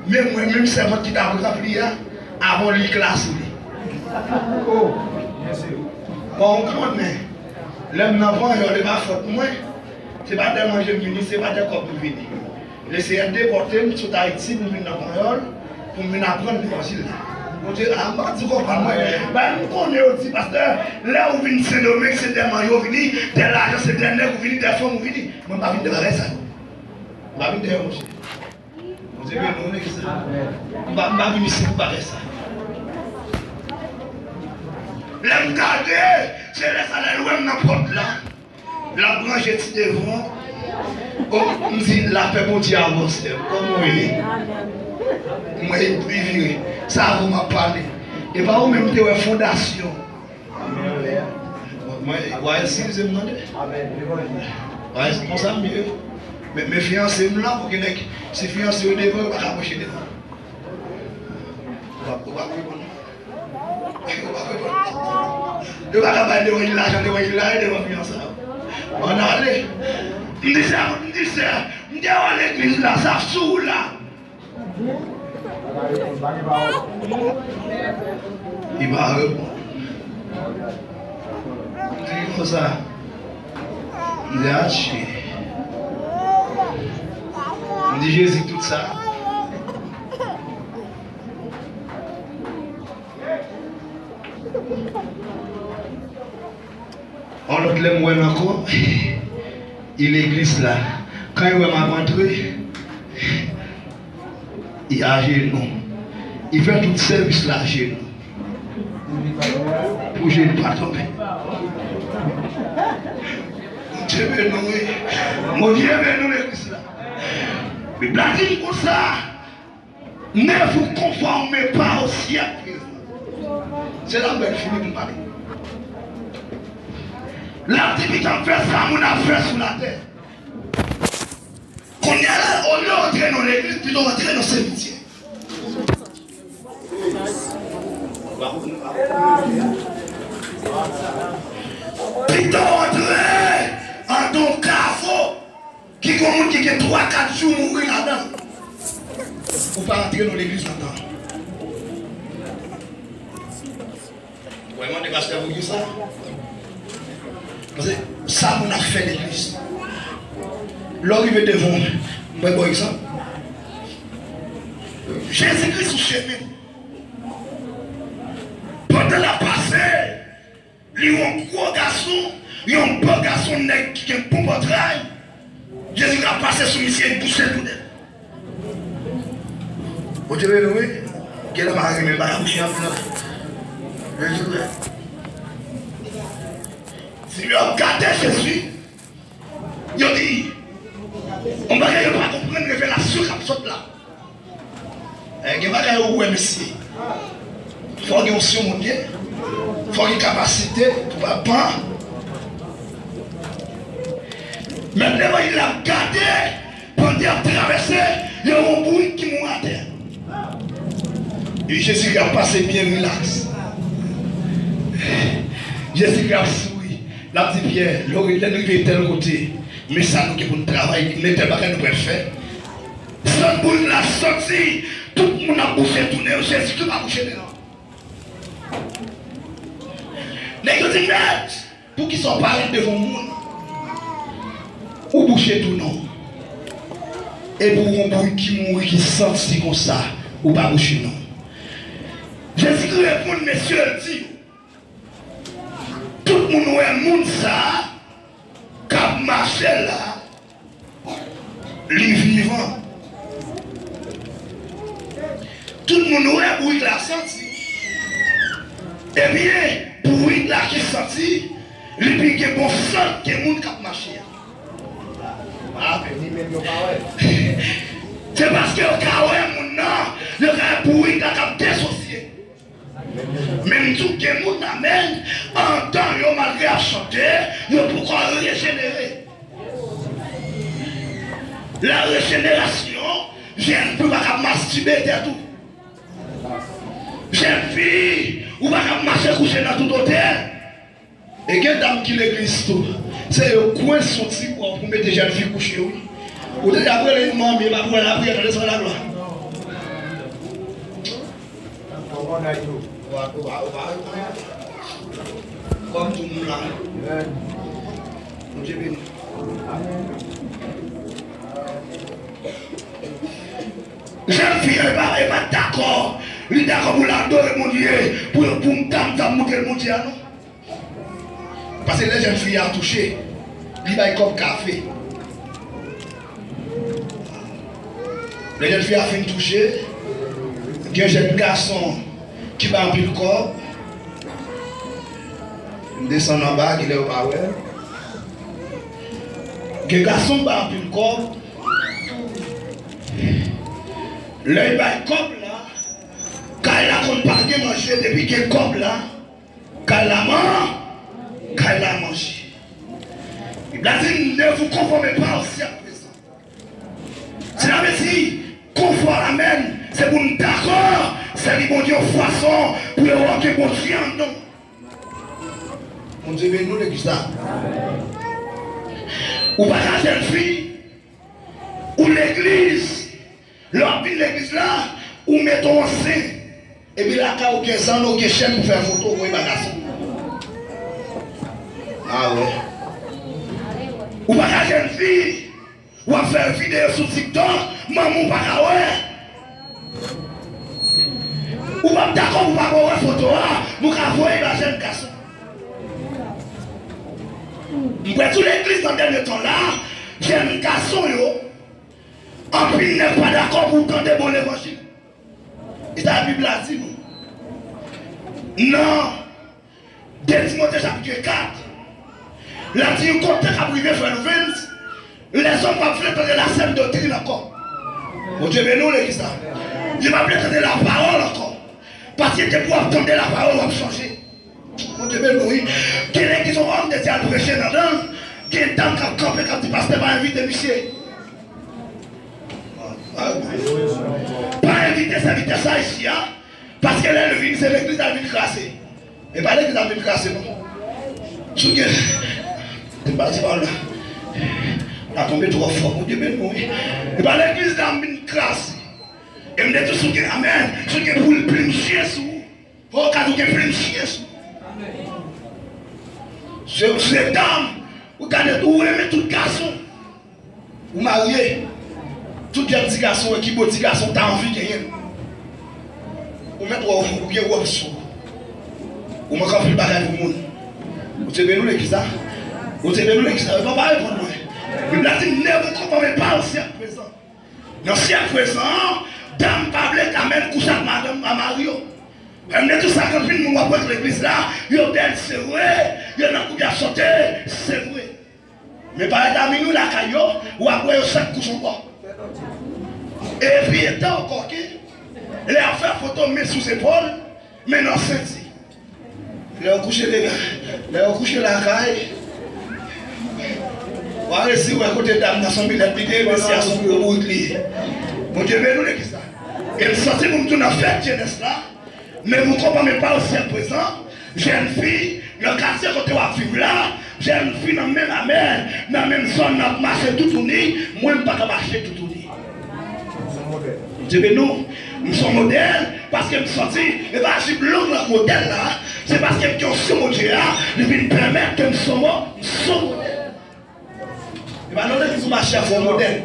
Men mwen menm sèvant ki t ap ranpli a, avan li klas li. Bon, ou konnen, lè m nan Panyòl, e pa fòt mwen, se pa de manje m vini, se pa de kòb m vini. Lesenyè depòte m sot Ayiti pou m vin nan Panyòl, pou m vin aprann levanjil la. Bondye, a, m pa di konprann mwen. Bagay m konnen yo di, pastè, lè ou vin Sendomeng, se dèyè manje ou vini, dèyè lajan, se dèyè nèg ou vini, dèyè fanm ou vini. Mwen, m pa vin dèyè bagay sa yo. M pa vin dèyè manje. Bondye beni w, legliz la. M pa, m pa vin isit pou bagay sa. Lè m gade, se lè sa lè l wè m nan pòt la. L ap ranje ti devan. O, m di, lapè Bondye a bò, sè m. Kòman w ye? Mwen, li vire. Sa avè w m ap pale. E pa ou menm te wè fondasyon. Mwen, w a eskize m, tande. W a es-, konsa m ye. Men, men fiyanse m la, pou gen nèg, si fiyanse yo devan, yo pa ka pwoche devan. Ou pa, ou pa konprann. Yo pa ka bay devan lajan, devan la, e devan fiyanse a. Ann ale. M di sè, m di sè, m te wè legliz la, sa sou la. Li pa reponn. M di konsa. M di atchi. M di Jezi tout sa. Yon lòt lè m wè l ankò, li legliz la. Kan li wè m ap antre, li ajenou. Li fè tout sèvis la ajenou. Pou je n pa tonbe. Bondye beni w, wi. Bondye beni w, legliz la. Bib la di m konsa. Ne vous conformez pas au siècle présent. Se la m fini pou m pale. L ap di pito m fè sa moun ap fè sou latè. Kounye a la, olye w antre nan legliz, pito w antre nan simityè. Pito w antre andan yon kavo. Ki gen moun ki gen twa, kat jou mouri ladan l. Ou pa antre nan legliz lontan. Ou mande pastè pou ki sa? Paske sa moun ap fè legliz. Lè w rive devan, m bay bon egzanp. Jezikri sou chemen. Pandan l ap pase, li yon gwo gason, yon bon gason nèg ki gen bon pòtray. Jezi ka pase sou misye, li bouche tou nèt. Bondye beni w, wi. Gen lè pa renmen bagay bouche ap nan. Jezi vre. Si yo ap gade Jezi, yo di, yon bagay yo pa konprann, revelasyon k ap sot la. Eh, gen bagay ou wè, mesye. Fò gen yon simoun ye. Fò gen kapasite pou pa pan. Men levanjil la ap gade, pandan y ap travèse, yo wè yon bourik ki mouri atè. E Jezikri ap pase byen rilaks. Jezikri ap souri. L ap di Pyè, lè w, lè n rive tèl kote, men sa nou gen pou n travay, men tèl bagay nou pral fè. Sòt bourik la sòti, tout moun ap bouche tou nen yo, Jezikri pa bouche nen an. Nèg yo di, Mèt, poukisa w parèt devan yon moun? Ou bouche tou nen w. Epi w yon bourik ki mouri, ki santi konsa, ou pa bouche non. Jezikri reponn mesye, l di yo, tout moun wè moun sa a k ap mache la, li vivan. Tout moun wè bourik la santi. Ebyen, bourik la ki santi, li pi gen bon sant ke moun k ap mache a. Ah, men li menm yo pa wè. Se paske yo ka wè moun nan, yo ka wè bourik la k ap desosye. Men m di w gen moun, amèn, andan yo, malgre y ap chante, yo poko rejenere. La rejenerasyon, jèn fi pa ka mastibe tèt ou. Jèn fi, ou pa ka mache kouche nan tout otèl. E gen dam ki legliz tou. Se yo kwense yon ti bò pou mete jèn fi kouche, wi. Ou te apre li manmi, e pa pou wè lapriyè, tande sa laglwa. Kòm tou moun la. Bondye beni. Jèn fi an, e pa, e pa dakò. Li dakò pou l adore Bondye, pou, pou m ta, m ta montre l Bondye a, non. Paske lè jèn fi a touche, li bay kòb kafe. Lè jèn fi a fin touche, gen jèn gason ki bay anpil kòb. M desann anba, genlè yo pa wè. Gen gason k bay anpil kòb. Lè y bay kòb la, kay la konn pa gen manje, depi gen kòb la, kay la man, kay la manje. Bib la di, ne vous conformez pas au siècle présent. Sela vle di, konfò, amèn, se pou n dakò sèvi Bondye yon fason pou yo wè ke Bondye an nou. Bondye beni nou, legliz la. Ou pa ka jèn fi, ou legliz, lè w ap vin legliz la, ou mete w ansen. Epi lakay ou gen zanno, ou gen chèn pou fè foto, voye ba gason. Ah wè. Ou pa ka jèn fi, w ap fè videyo sou TikTok, manman w pa ka wè. Ou p ap dakò pou papa w wè foto a, pou w ka voye ba jèn gason. M kwè tou legliz nan dènye tan la, jèn gason yo, anpil nèg pa dakò pou tande bon levanjil. E sa Bib la di nou. Nan de Timote chapit kat, l ap di yon kote k ap rive, frè Louvens, lèzòm p ap vle tande la sèn doktrin ankò. Bondye beni w, legliz la. Yo p ap vle tande lapawòl ankò. Paske depi w ap tande lapawòl, w ap chanje. Bondye beni w, wi. Gen legliz yon òm de Dye al preche ladan l, gen dam k ap kanpe, k ap di, pastè pa envite misye. Pa envite sèvitè sa isi a, paske lè l vin, se legliz la vin kraze. E pa legliz la vin kraze, non. Si w gen, se pa, se pa la. La tonbe twò fò, Bondye beni w, wi. E pa legliz la vin kraze. E m te di, si w gen, amèn, si w gen pou plim chen sou ou, fò w ka di w gen plim chen sou ou. Se, se dam, ou gade, ou renmen tout gason. Ou marye, tout jèn ti gason ki bo ti gason ta anvi genyen l. Ou mèt wè ou gen wòb sou ou. Ou manke anpil bagay pou moun. Ou te beni w legliz la? Ou te beni w legliz la? Yo pa reponn mwen. Bib la di, ne vous conformez pas au siècle présent. Nan syèk prezan an, dam pa vle ta menm kouche ak madanm a mari yo. Lè m di tou sa, gen anpil moun w ap wè k legliz la, yo bèl, se vre, yo nan gwoup, y ap chante, se vre. Men parèt a minwi lakay yo, w ap wè yo chak kouche yon bò. Epi etan ankò ke, lè y ap fè foto men sou zepòl, men nan senti. Lè yo kouche legliz, lè yo kouche lakay, w a resi wè kote dam nan se yon milèt li te ye, mesye a se yon gwo bourik li ye. Bondye beni w legliz la. E m santi pou m tou nan fèt jenès la, men pou konprann men pa osi ak prezan, jèn fi, nan katye kote w ap viv la, jèn fi nan menm, amèn, nan menm zòn nan ap mache toutouni, mwen m pa ka mache toutouni. Bondye beni w. M se yon modèl, paske m santi, e pa jip long nan modèl la, se paske m gen onksyon Bondye a, li vin pèmèt ke m se yon mo-, m se yon modèl. E pa nan legliz ou mache a fè w modèl.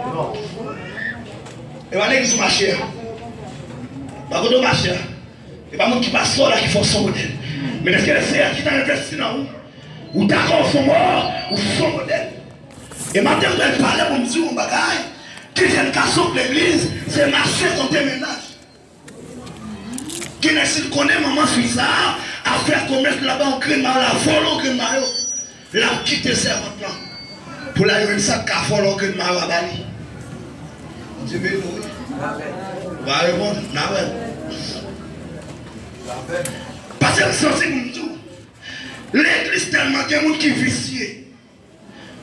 E pa legliz ou mache a. Pa kote w mache a. E pa moun ki pastè w la ki fè w son modèl. Men èske Lesenyè ki ta envesti nan ou, ou dakò w son mo, ou son modèl. E maten m pral pale pou m di w yon bagay. Ki jèn gason k legliz, se mache konte mennaj. Gen nèg si l konnen manman fi sa a ap fè komès, l ap ba yon grenn mayo, l ap vòlò yon grenn mayo, l ap kite sèvant lan pou l al jwenn sa k ka vòlò yon grenn mayo a ba li. Bondye beni w wi. Ou pa reponn, n a wè. Paske m santi pou m di w, legliz tèlman gen moun ki visye.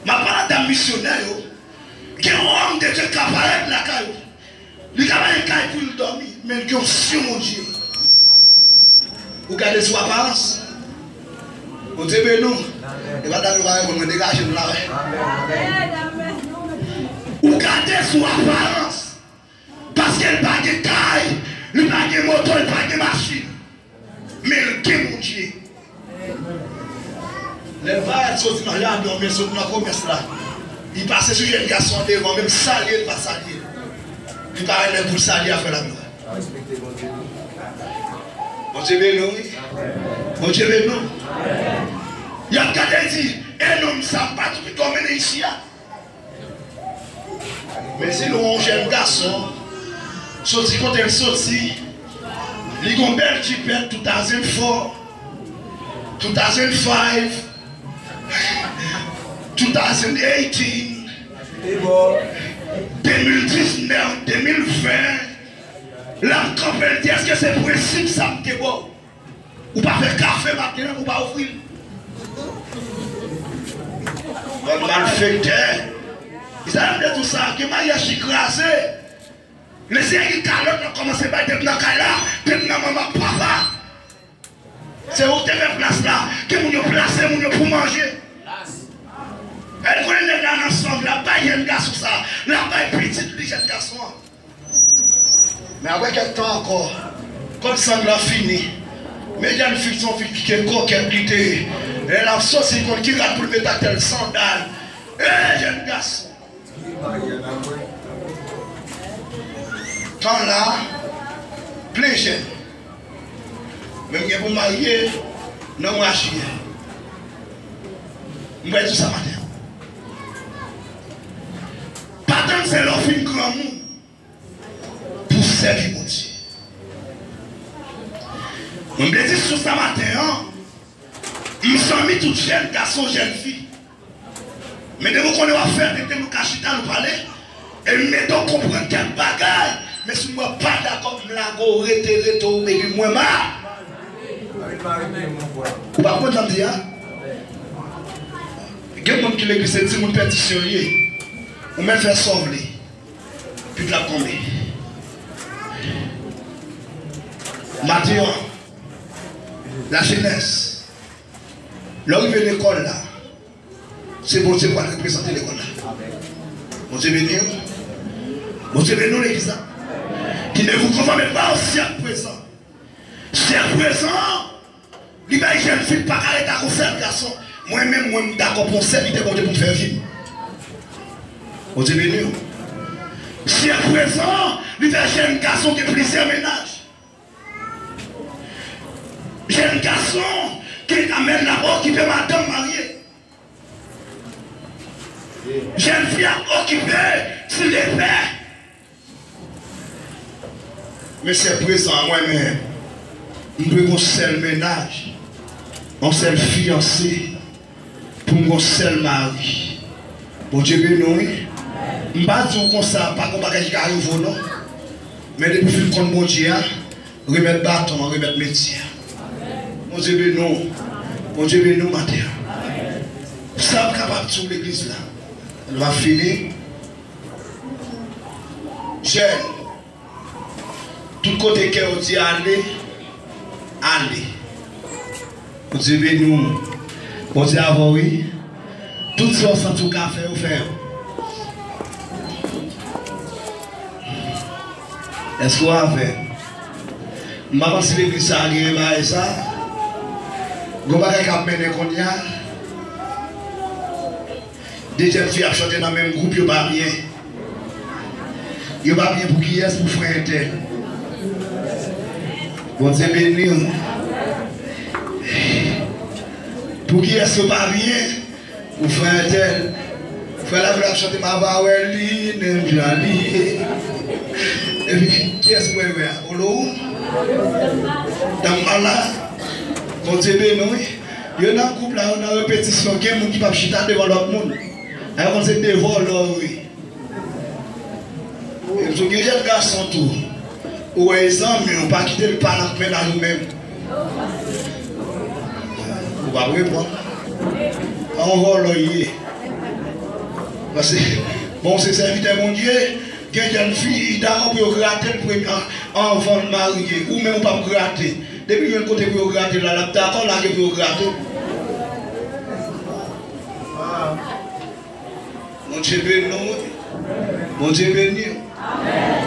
M ap pale ak dam misyonè yo. Gen yon òm de Dye k ap parèt lakay ou. Li ka pa gen kay pou l dòmi, men l gen yon syon Bondye. Ou gade sou aparans. Bondye beni w. E pa dam yo pa reponn mwen, degaje m la, wè. Ou gade sou aparans. Paske l pa gen kay, li pa gen moto, li pa gen machin. Men l gen Bondye. Lè l parèt soti nan jaden, oubyen sot nan komès la, li pase sou jèn gason an devan, menm salye l pa salye l. Li pa renmen pou l salye a frè l ap jwe. Bondye beni w wi. Bondye beni w. Y ap gade l di, e nonm sa m pa di pito mennen isi a. Men si nou wè yon jèn gason, soti kote l soti, li gon bèl jipèt two thousand four, two thousand five, two thousand eighteen, de mil diznèf, de mil ven, l ap kanpe l di, èske se prensip sa m te ba w? Ou pa fè kafe maten an, ou pa ofri l. Bann malfektè. Izrayèl te di w sa, gen maryaj ki kraze. Lesenyè gen kalòt l ap kòmanse bay depi nan kay la, depi nan manman ak papa. Se ou ki te fè plas la, gen moun yo plase moun yo pou manje. Èl konnen nèg la nan sanm, l ap bay jèn gason sa, l ap bay pitit li jèn gason an. Men apre kèk tan ankò, kòd sanm lan fini. Men jèn fi se yon fi ki gen kokèt li te ye. Lè l ap soti, li konn ki rad pou l met atè l, sandal. E jèn gason! Tan la plen jèn. Men m gen pou m marye nan mwa jiyè. M pral di w sa maten an. Pa tann se lè w fin granmoun pou w sèvi Bondye. Mwen vle di sou sa maten an, m zanmi tout jèn gason, jèn fi. Men depi w konnen w ap fè tenten, nou ka chita, nou pale, e m mete w konprann kèk bagay, men si w wè w pa dakò, m lage w, rete, rete w, epi mwen ma. Ou pa konprann sa m di a? Gen moun ki legliz se timoun pèdisyon l ye. Ou mèt fè sa w vle. Pit la ap tonbe. Maten an, lajenès, lè w rive lekòl la, se Bondye k pral reprezante lekòl la. Bondye beni w. Bondye beni w, legliz la. Ki ne vous conformez pas au siècle présent. Siècle présent, li bay jèn fi k pa ka ret ak yon sèl gason. Mwen menm, mwen, m dakò pou yon sèvitè Bondye pou m fè vi m. Bondye beni w. Siècle présent, li fè jèn gason gen plizyè mennaj. Jèn gason ki ka menm l ap okipe madanm marye. Jèn fi ap okipe ti lepè. Men siècle prezan an, mwen menm, m dwe gon sèl mennaj, yon sèl fiyanse, pou m gon sèl mari. Bondye beni w, wi. M pa di w konsa, pa gon bagay ki ka rive w, non. Men depi w fin konn Bondye a, remèt baton an, remèt metye a. Bondye beni w. Bondye beni w maten an. Sa m kapab di w legliz la. Nou ap fini. Jèn, tout kote kè w di ale, ale. Bondye beni w. Bondye avè w, wi. Tout sa w santi w ka fè yo, fè yo. Èske w avè m? M pa panse legliz sa a genyen bagay sa. Gon bagay k ap mennen kounye a. De jèn fi ap chante nan menm gwoup, yo pa byen. Yo pa byen pou kiyès? Pou frè entèl. Bondye beni w. Pou kiyès yo pa byen? Pou frè entèl. Frè la vle ap chante, m a pa wè li, menm jan li ye. Epi, kiyès mwen wè a? Olo? Tanm ala. Bondye beni w, wi. Yo nan gwoup la, yo nan repetisyon, gen moun ki p ap chita devan lòt moun. Ay, konn se de vòlò, wi. Epi tou gen jèn gason tou. Ou wè e zanmi w, pa kite l pa nan mennaj ou menm. Ou p ap reponn. An vòlò w ye. Paske, bon, se sèvitè Bondye, gen jèn fi, li dakò pou yo grate l premye, an, anvan l marye. Ou menm ou p ap grate. Depi l jwenn kote pou yo grate l la, l ap dakò lage pou yo grate l. Bondye beni nou, wi. Bondye beni w.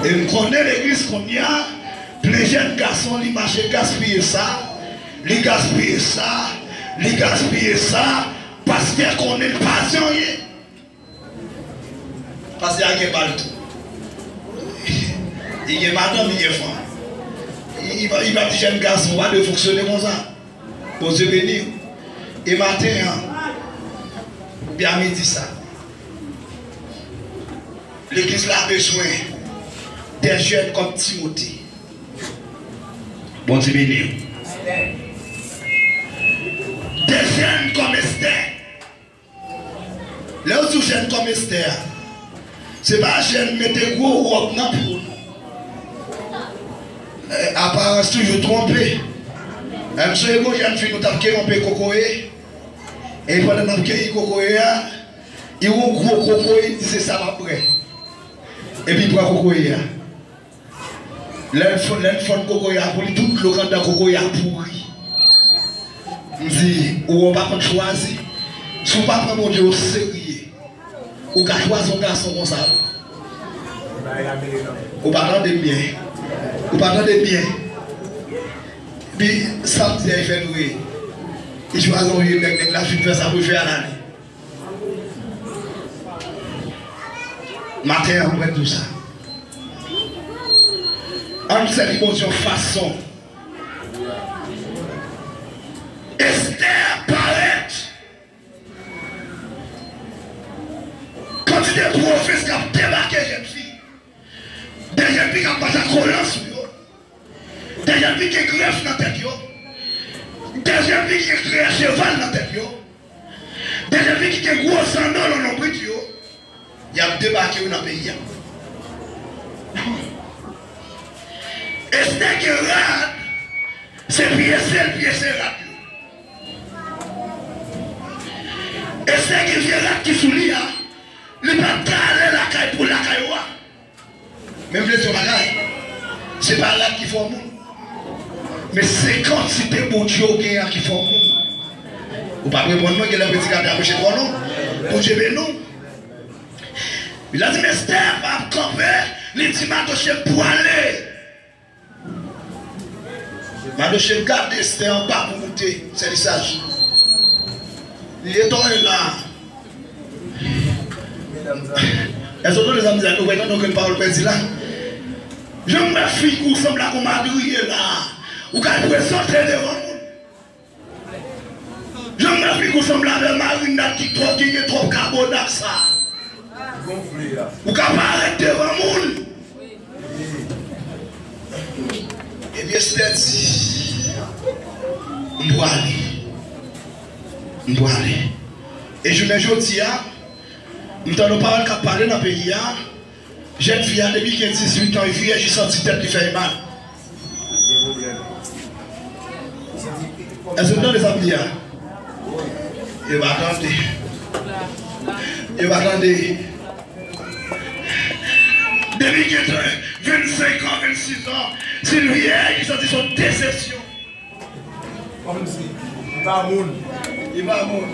E m konnen legliz kounye a, plen jèn gason, li mache gaspiye sa, li gaspiye sa, li gaspiye sa, pastè konnen l pa di anyen. Pastè a gen bal tou. Li gen madanm, li gen fanm. Li, li, li pa di jèn gason, pa dwe fonksyone konsa. Bondye beni w. E maten an, oubyen a midi sa, legliz la bezwen de jèn kòm Timote. Bondye beni w. De jèn kòm Estè. Lè yo di w jèn kòm Estè a, se pa jèn mete gwo wòb nan pye w non. Eh, aparans toujou twonpe. Eh, m sonje gon jèn fi nou t ap kenbe kokoye. E pandan n ap keyi kokoye a, li wè yon gwo kokoye, li di se sa m ap pran. Epi li pran kokoye a. Lè l fon-, lè l fonn kokoye a pou li, tout dlo k anndan kokoye a pouri. M di, ou wè w pa konn chwazi. Si w pa pran Bondye oserye, ou ka chwazi yon gason konsa. Ou pa tande m byen. Ou pa tande m byen. Epi, sa m di a, li fè nou ri. Li chwazi yon vye nèg, nèg la fin fè sa pou l fè a la li. Maten an, mwen di w sa. Ann sèvi Bondye yon fason. Estè parèt. Kantite pwofes k ap debake jèn fi. De jèn fi k ap mache ak kolan sou yo. De jèn fi gen grèf nan tèt yo. De jèn fi gen krè cheval nan tèt yo. De jèn fi ki gen gwo zanno nan lonbrit yo. Y ap debake yo nan peyi a. Estè gen rad, se pyese l pyese rad yo. Estè gen vye rad ki sou li a, li pa t ka ale lakay pou lakay wa. Men m vle di yon bagay. Se pa rad ki fè w moun. Men se kantite Bondye w genyen an ki fè w moun. Ou p ap reponn mwen, genlè predikatè a preche twò long. Bondye beni w. Li di, men Estè pa ap kanpe, li di Madoche pwale. Madoche gade Estè anba pou moute, sè li saj. Li etone la. Èske w tande sa m di la? Nou pa tande okenn pawòl pèdi la. Jan m wè figi w sanble ak yon madriye la. Ou ka prezante devan moun. Jan m wè figi w sanble avè marinad ki twò, ki gen twòp kabonat sa. Ou ka parèt devan moun. Epi Estè di, m pwale. M pwale. E jounen jodi a, m tande yon pawòl k ap pale nan peyi a. Jèn fi a, depi gen dizuit an, li vyèj, li santi tèt li fè l mal. Èske w tande sa m di a? Yo pa tande. Yo pa tande. Depi gen vennsenk an, vennsis an, si l vyèj, li santi se yon desepsyon. Kòmsi li pa moun. Li pa moun.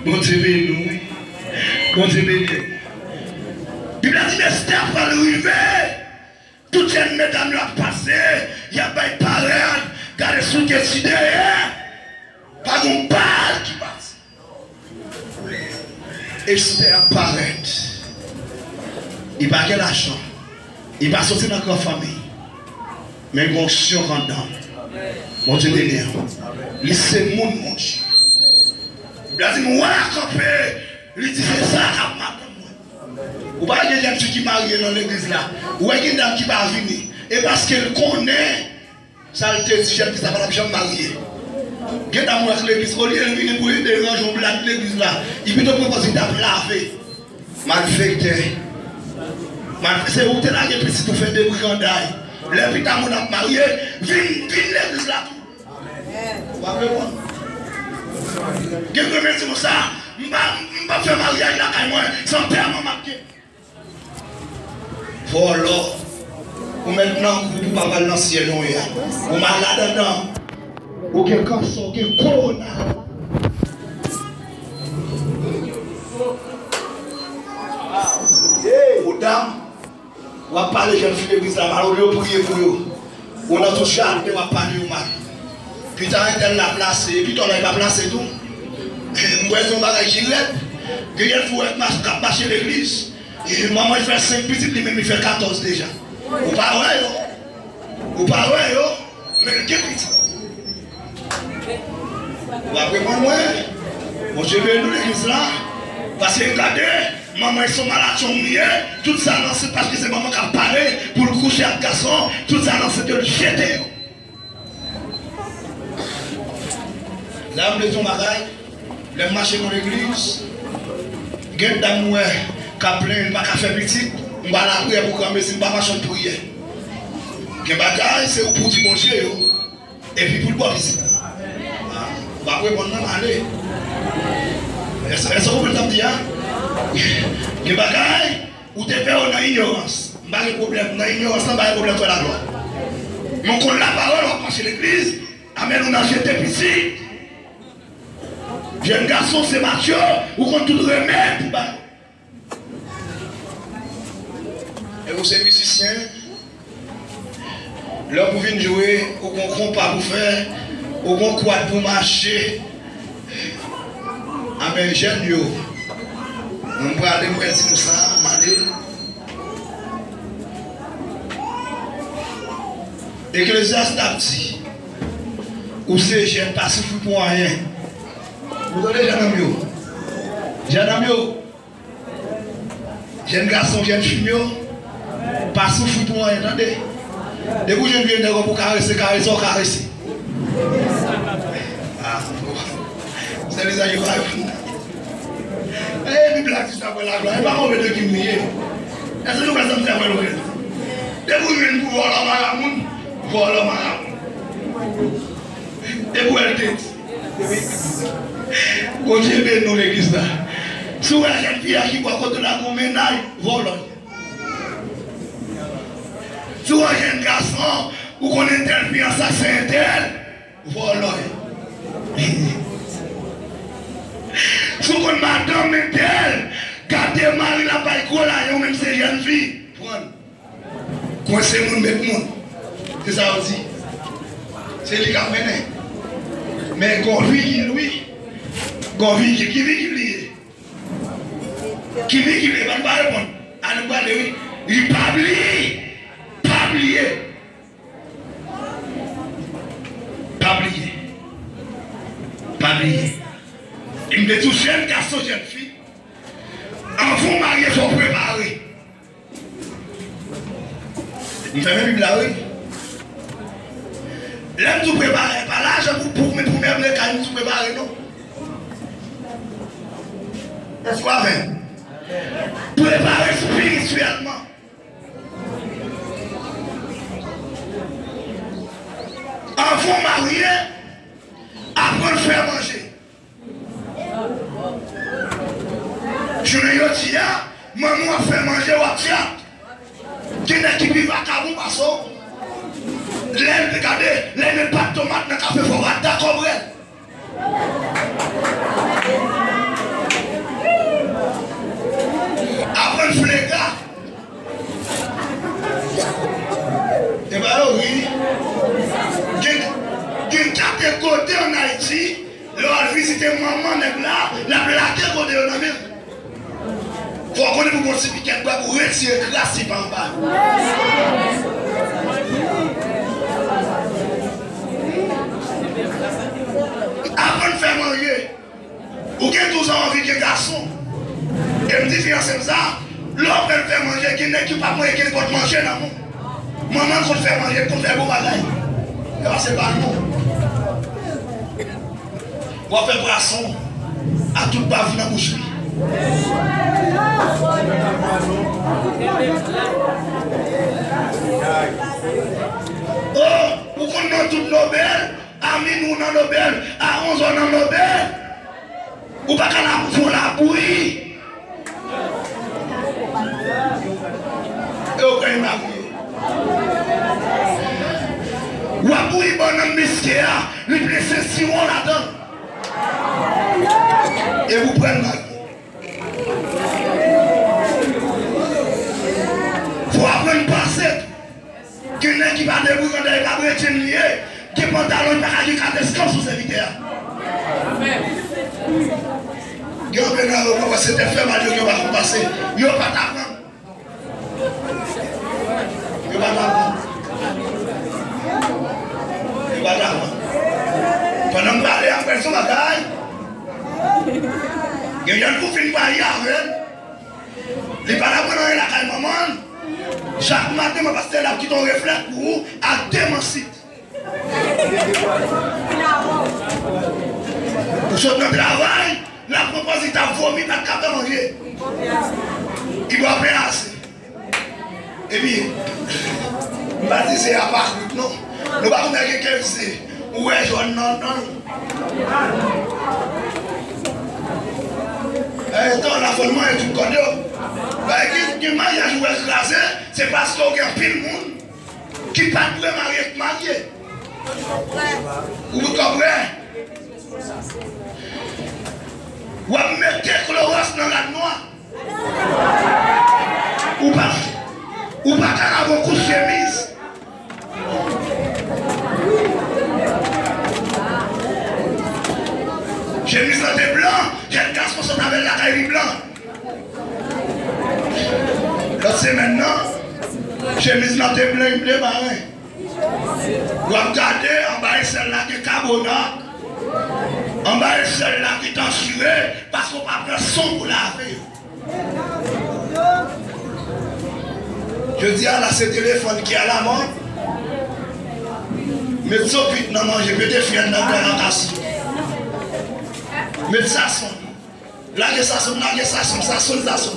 Bondye beni w, wi. Bondye beni w. Bib la di, men Estè pral rive. Tout jèn medam yo ap pase, y ap bay parèd, gade sou tèt si dèyè. Pa gon bal ki pase. Estè ap parèt. Li pa gen lajan. Li pa soti nan gran fanmi. Men gen onksyon k anndan l. Bondye beni l. Li se moun Bondye. Bib la di, m wè l kanpe. Li di, se sa k ap madanm mwen. Ou pa wè gen jèn fi ki marye nan legliz la. Ou wè gen dam ki pa vini. E paske l konnen sa l te di, jèn fi sa pa t ap janm marye. Gen dam ou wè k legliz, olye l vini pou l te ranje yon blad legliz la, li pito pran pòz li t ap lave. Malfektè. Malfe-, se ou te lage pitit ou fè debriganday. Lè pita moun ap marye, vin, vin legliz la tou. W ap reponn. Gen granmèt di konsa, m pa, m p ap fè maryaj lakay mwen, se antèman m ap gen. Vòlò. Ou mèt nan gwoup ou pa pral nan syèl non ya. Ou malad anndan. Ou gen kansè, ou gen kowona. Ou dam, w ap pale jèn fi legliz la mal, olye w priye pou yo. Ou nan tout jaden w ap pale yo mal. Pita entèl la plase, epi tòlèy pa plase tou. M wè se yon bagay ki rèd. Gen jèn fi w wè k mach-, k ap mache legliz. E manman l fè senk pitit, li menm li fè katòz deja. Ou pa wè yo. Ou pa wè yo. Men l gen pitit. W ap reponn mwen. Bondye beni nou legliz la. Paske gade, manman se yon malatchon li ye. Tout sa nan se paske se manman k ap pale pou l kouche ak gason. Tout sa nan se ke l jete yo. La m vle di yon bagay, lè m mache nan legliz, gen dam m wè k ap plenyen, li pa ka fè pitit, m pa lapriyè pou granmesi, m pa machann priyè. Gen bagay, se ou pou di Bondye yo, epi pou l ba w pitit. Ah, ou pa reponn non, ale. Èske, èske w konprann sa m di a? Gen bagay, ou te fè yo nan inyorans. M pa gen pwoblèm nan inyorans lan, m pa gen pwoblèm fè laglwa. Men w konn lapawòl, w ap mache legliz, amèn, ou nan jete pitit. Jèn gason, se matyo, ou konn tout remèd pou ba yo. E ou se mizisyen, lè pou vin jwe, ou gon konpa pou fè, ou gon kwad pou mache. Amèn, jèn yo. Mwen prale, mwen di nou sa, m ale. Eklezyas t ap di, ou se jèn, pa soufri pou anyen. Ou tande, jèn nonm yo? Jèn nonm yo, jèn gason, jèn fi m yo, pa soufri pou anyen, tande. Depi w jwenn vye nèg pou karese, karese, w karese. Ah, bon. Se lizaj yo pa reponn. E Bib la di sa, frè Laglwa, e pa move de kim li ye. Èske nou wè sa m di a, frè Lorèl? Depi w jwenn pou vòlò mara moun, vòlò mara moun. Depi w wè l te di. Bondye beni nou legliz la. Si w wè jèn fi a ki bò kote w la gon mennaj, vòlò. Si w wè jèn gason, ou konnen tèl fiyanse a se entèl, vòlò. Si w konn madanm entèl, gade mari l ap bay gwo lajan, ou menm se jèn fi, pran l. Kwense moun, met moun. Se sa yo di. Se li k ap mennen. Men gon vigil, wi. Gon vigil. Ki vigil li ye? Ki vigil li ye? Ban m pa reponn. Ale m prale, wi. Li pa bliye. Pa bliye. Pa bliye. Pa bliye. E m te di w, jèn gason, jèn fi, anvan w marye, fò w prepare. M fèmen Bib la, wi. Lè m di w prepare, pa lajan pou, pou, pou mèble kay m di w prepare, non. Èske w avè m? Prepare espirityèlman. Anvan w marye, aprann fè manje. Jounen jodi a, manman w ap fè manje, w ap tchat. Gen nèg ki pi vakabon pase w. Lè l gade, lè l met pat tomat nan kafe, fò w ap dakò brèd. Aprann flega. E pa yo ri. Gen, gen kate gode ann Ayiti, lè w al vizite manman nèg la, l ap lage gode yo nan men l. Fò w konnen pou gon ti pikèt bwa pou retire kras li pa anba yo. Aprann fè manje. Ou gen douz an, w anvi gen gason. E m di fiyanse m sa, lè w aprann fè manje, gen nèg ki p ap manje, gen nenpòt manje nan men w. Manman l konn fè manje, l konn fè bon bagay. E pa se pa non. W ap fè pwason ak tout baf nan bouch li. Oh, ou konn nan tout Nobèl, a minwi w nan Nobèl, a onz è w nan Nobèl. Ou pa ka la fè w labouyi. E w kwè m ap ri. W ap bouyi bannann miske a, li plese siwon ladan l. E ou pran l mal. Fò w aprann panse tou. Gen nèg ki pa debouye, gen nèg pa bretyen li ye. Gen pantalon, li pa ka gen kat eskanp sou sèvitè a. Gen anpil nan yo, se tèt fè mal yo, yo pa konn pase. Yo pa t aprann. Yo pa t aprann. Yo pa t aprann. Pandan m pale, apre son bagay. Gen yon pou fin pale avè l. Li pa t aprann anyen lakay manman l. Chak maten, mwen pastè l ap kite yon reflèks pou ou ak de mansit. Ou sot nan travay, l ap pran pòz li t ap vomi, pa t ka fè manje. Li bwè pen ase. Epi, m pa di se apakrit non. Nou pa konn gen kèk se ou wè jòn nan nan. E tan la fòlman e tout kòd yo. Bay gen gen maryaj ou wè kraze, se paske w gen anpil moun ki pa t dwe marye k marye. Ou konprann? W ap mete klowòs nan rad nwa. Ou pa, ou pa ka lave yon kouch chemiz. Chemiz lan te blan, jèn gason sot avè l lakay li blan. Lòt semèn nan, chemiz lan te blan, li ble maren. W ap gade, anba esèl la gen kabonat, anba esèl la gen tan chire, paske w pa pran son pou lave yo. Jodi a la, se telefòn ki a la mòd. Met sopit nan manje, pete fyèl nan grann an kasi. Met sason. Lage sason, lage sason, sason, sason.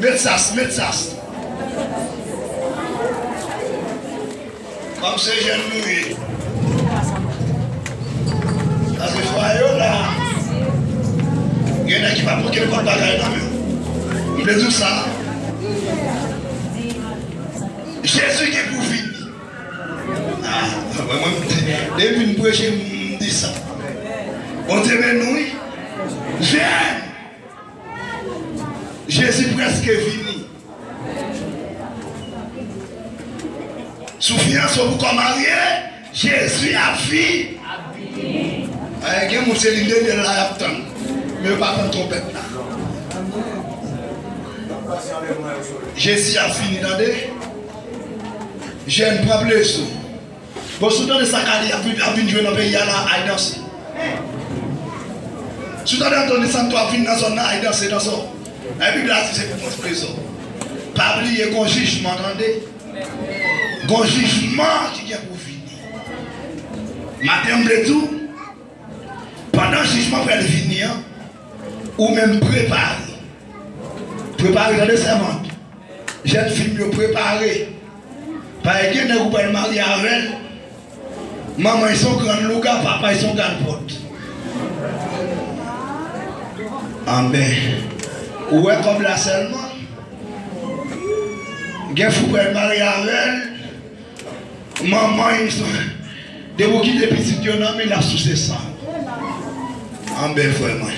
Met sas, met sas. Kòm se jèn nou ye. Paske fwa yo la, gen nèg ki pa pran kenpòt bagay nan men w. M vle di w sa. Jezi gen pou vini. Ah, mwen, mwen, depi m preche, m di sa. Bondye beni w, wi. Jèn! Jezi prèske vini. Si w fiyanse w poko marye, Jezi ap vi. Eh, gen moun se li dènye l la y ap tann. Men yo pa tann twonpèt la. Jezi ap vini, tande. Jèn, pran plezi w. Bon, si w tande Sakali ap vin, ap vin jwe nan peyi a la, al danse. Si w tande Anthony Santo ap vin nan zòn nan, al danse, danse w. Nan Bib la di se pou konn prezò. Pa bliye gon jijman, tande. Gon jijman ki gen pou vini. Maten m vle di w, pandan jijman pral vini an, ou menm prepare. Prepare, tande sèvant. Jèn fi m yo prepare. Paske gen nèg ou pral marye avè l. Manman l se yon grann louga, papa l se yon gad pòt. Anben. Ou wè kòb la sèlman. Gen fi w pral marye avè l. Manman l, depi w kite pitit yo nan men l, l ap souse san. Anben, frè mwen.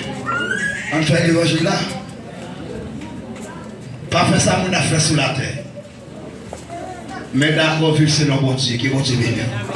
Ann fè levanjil la. Pa fè sa moun ap fè sou latè. Men dakò viv selon Bondye. Ke Bondye beni w.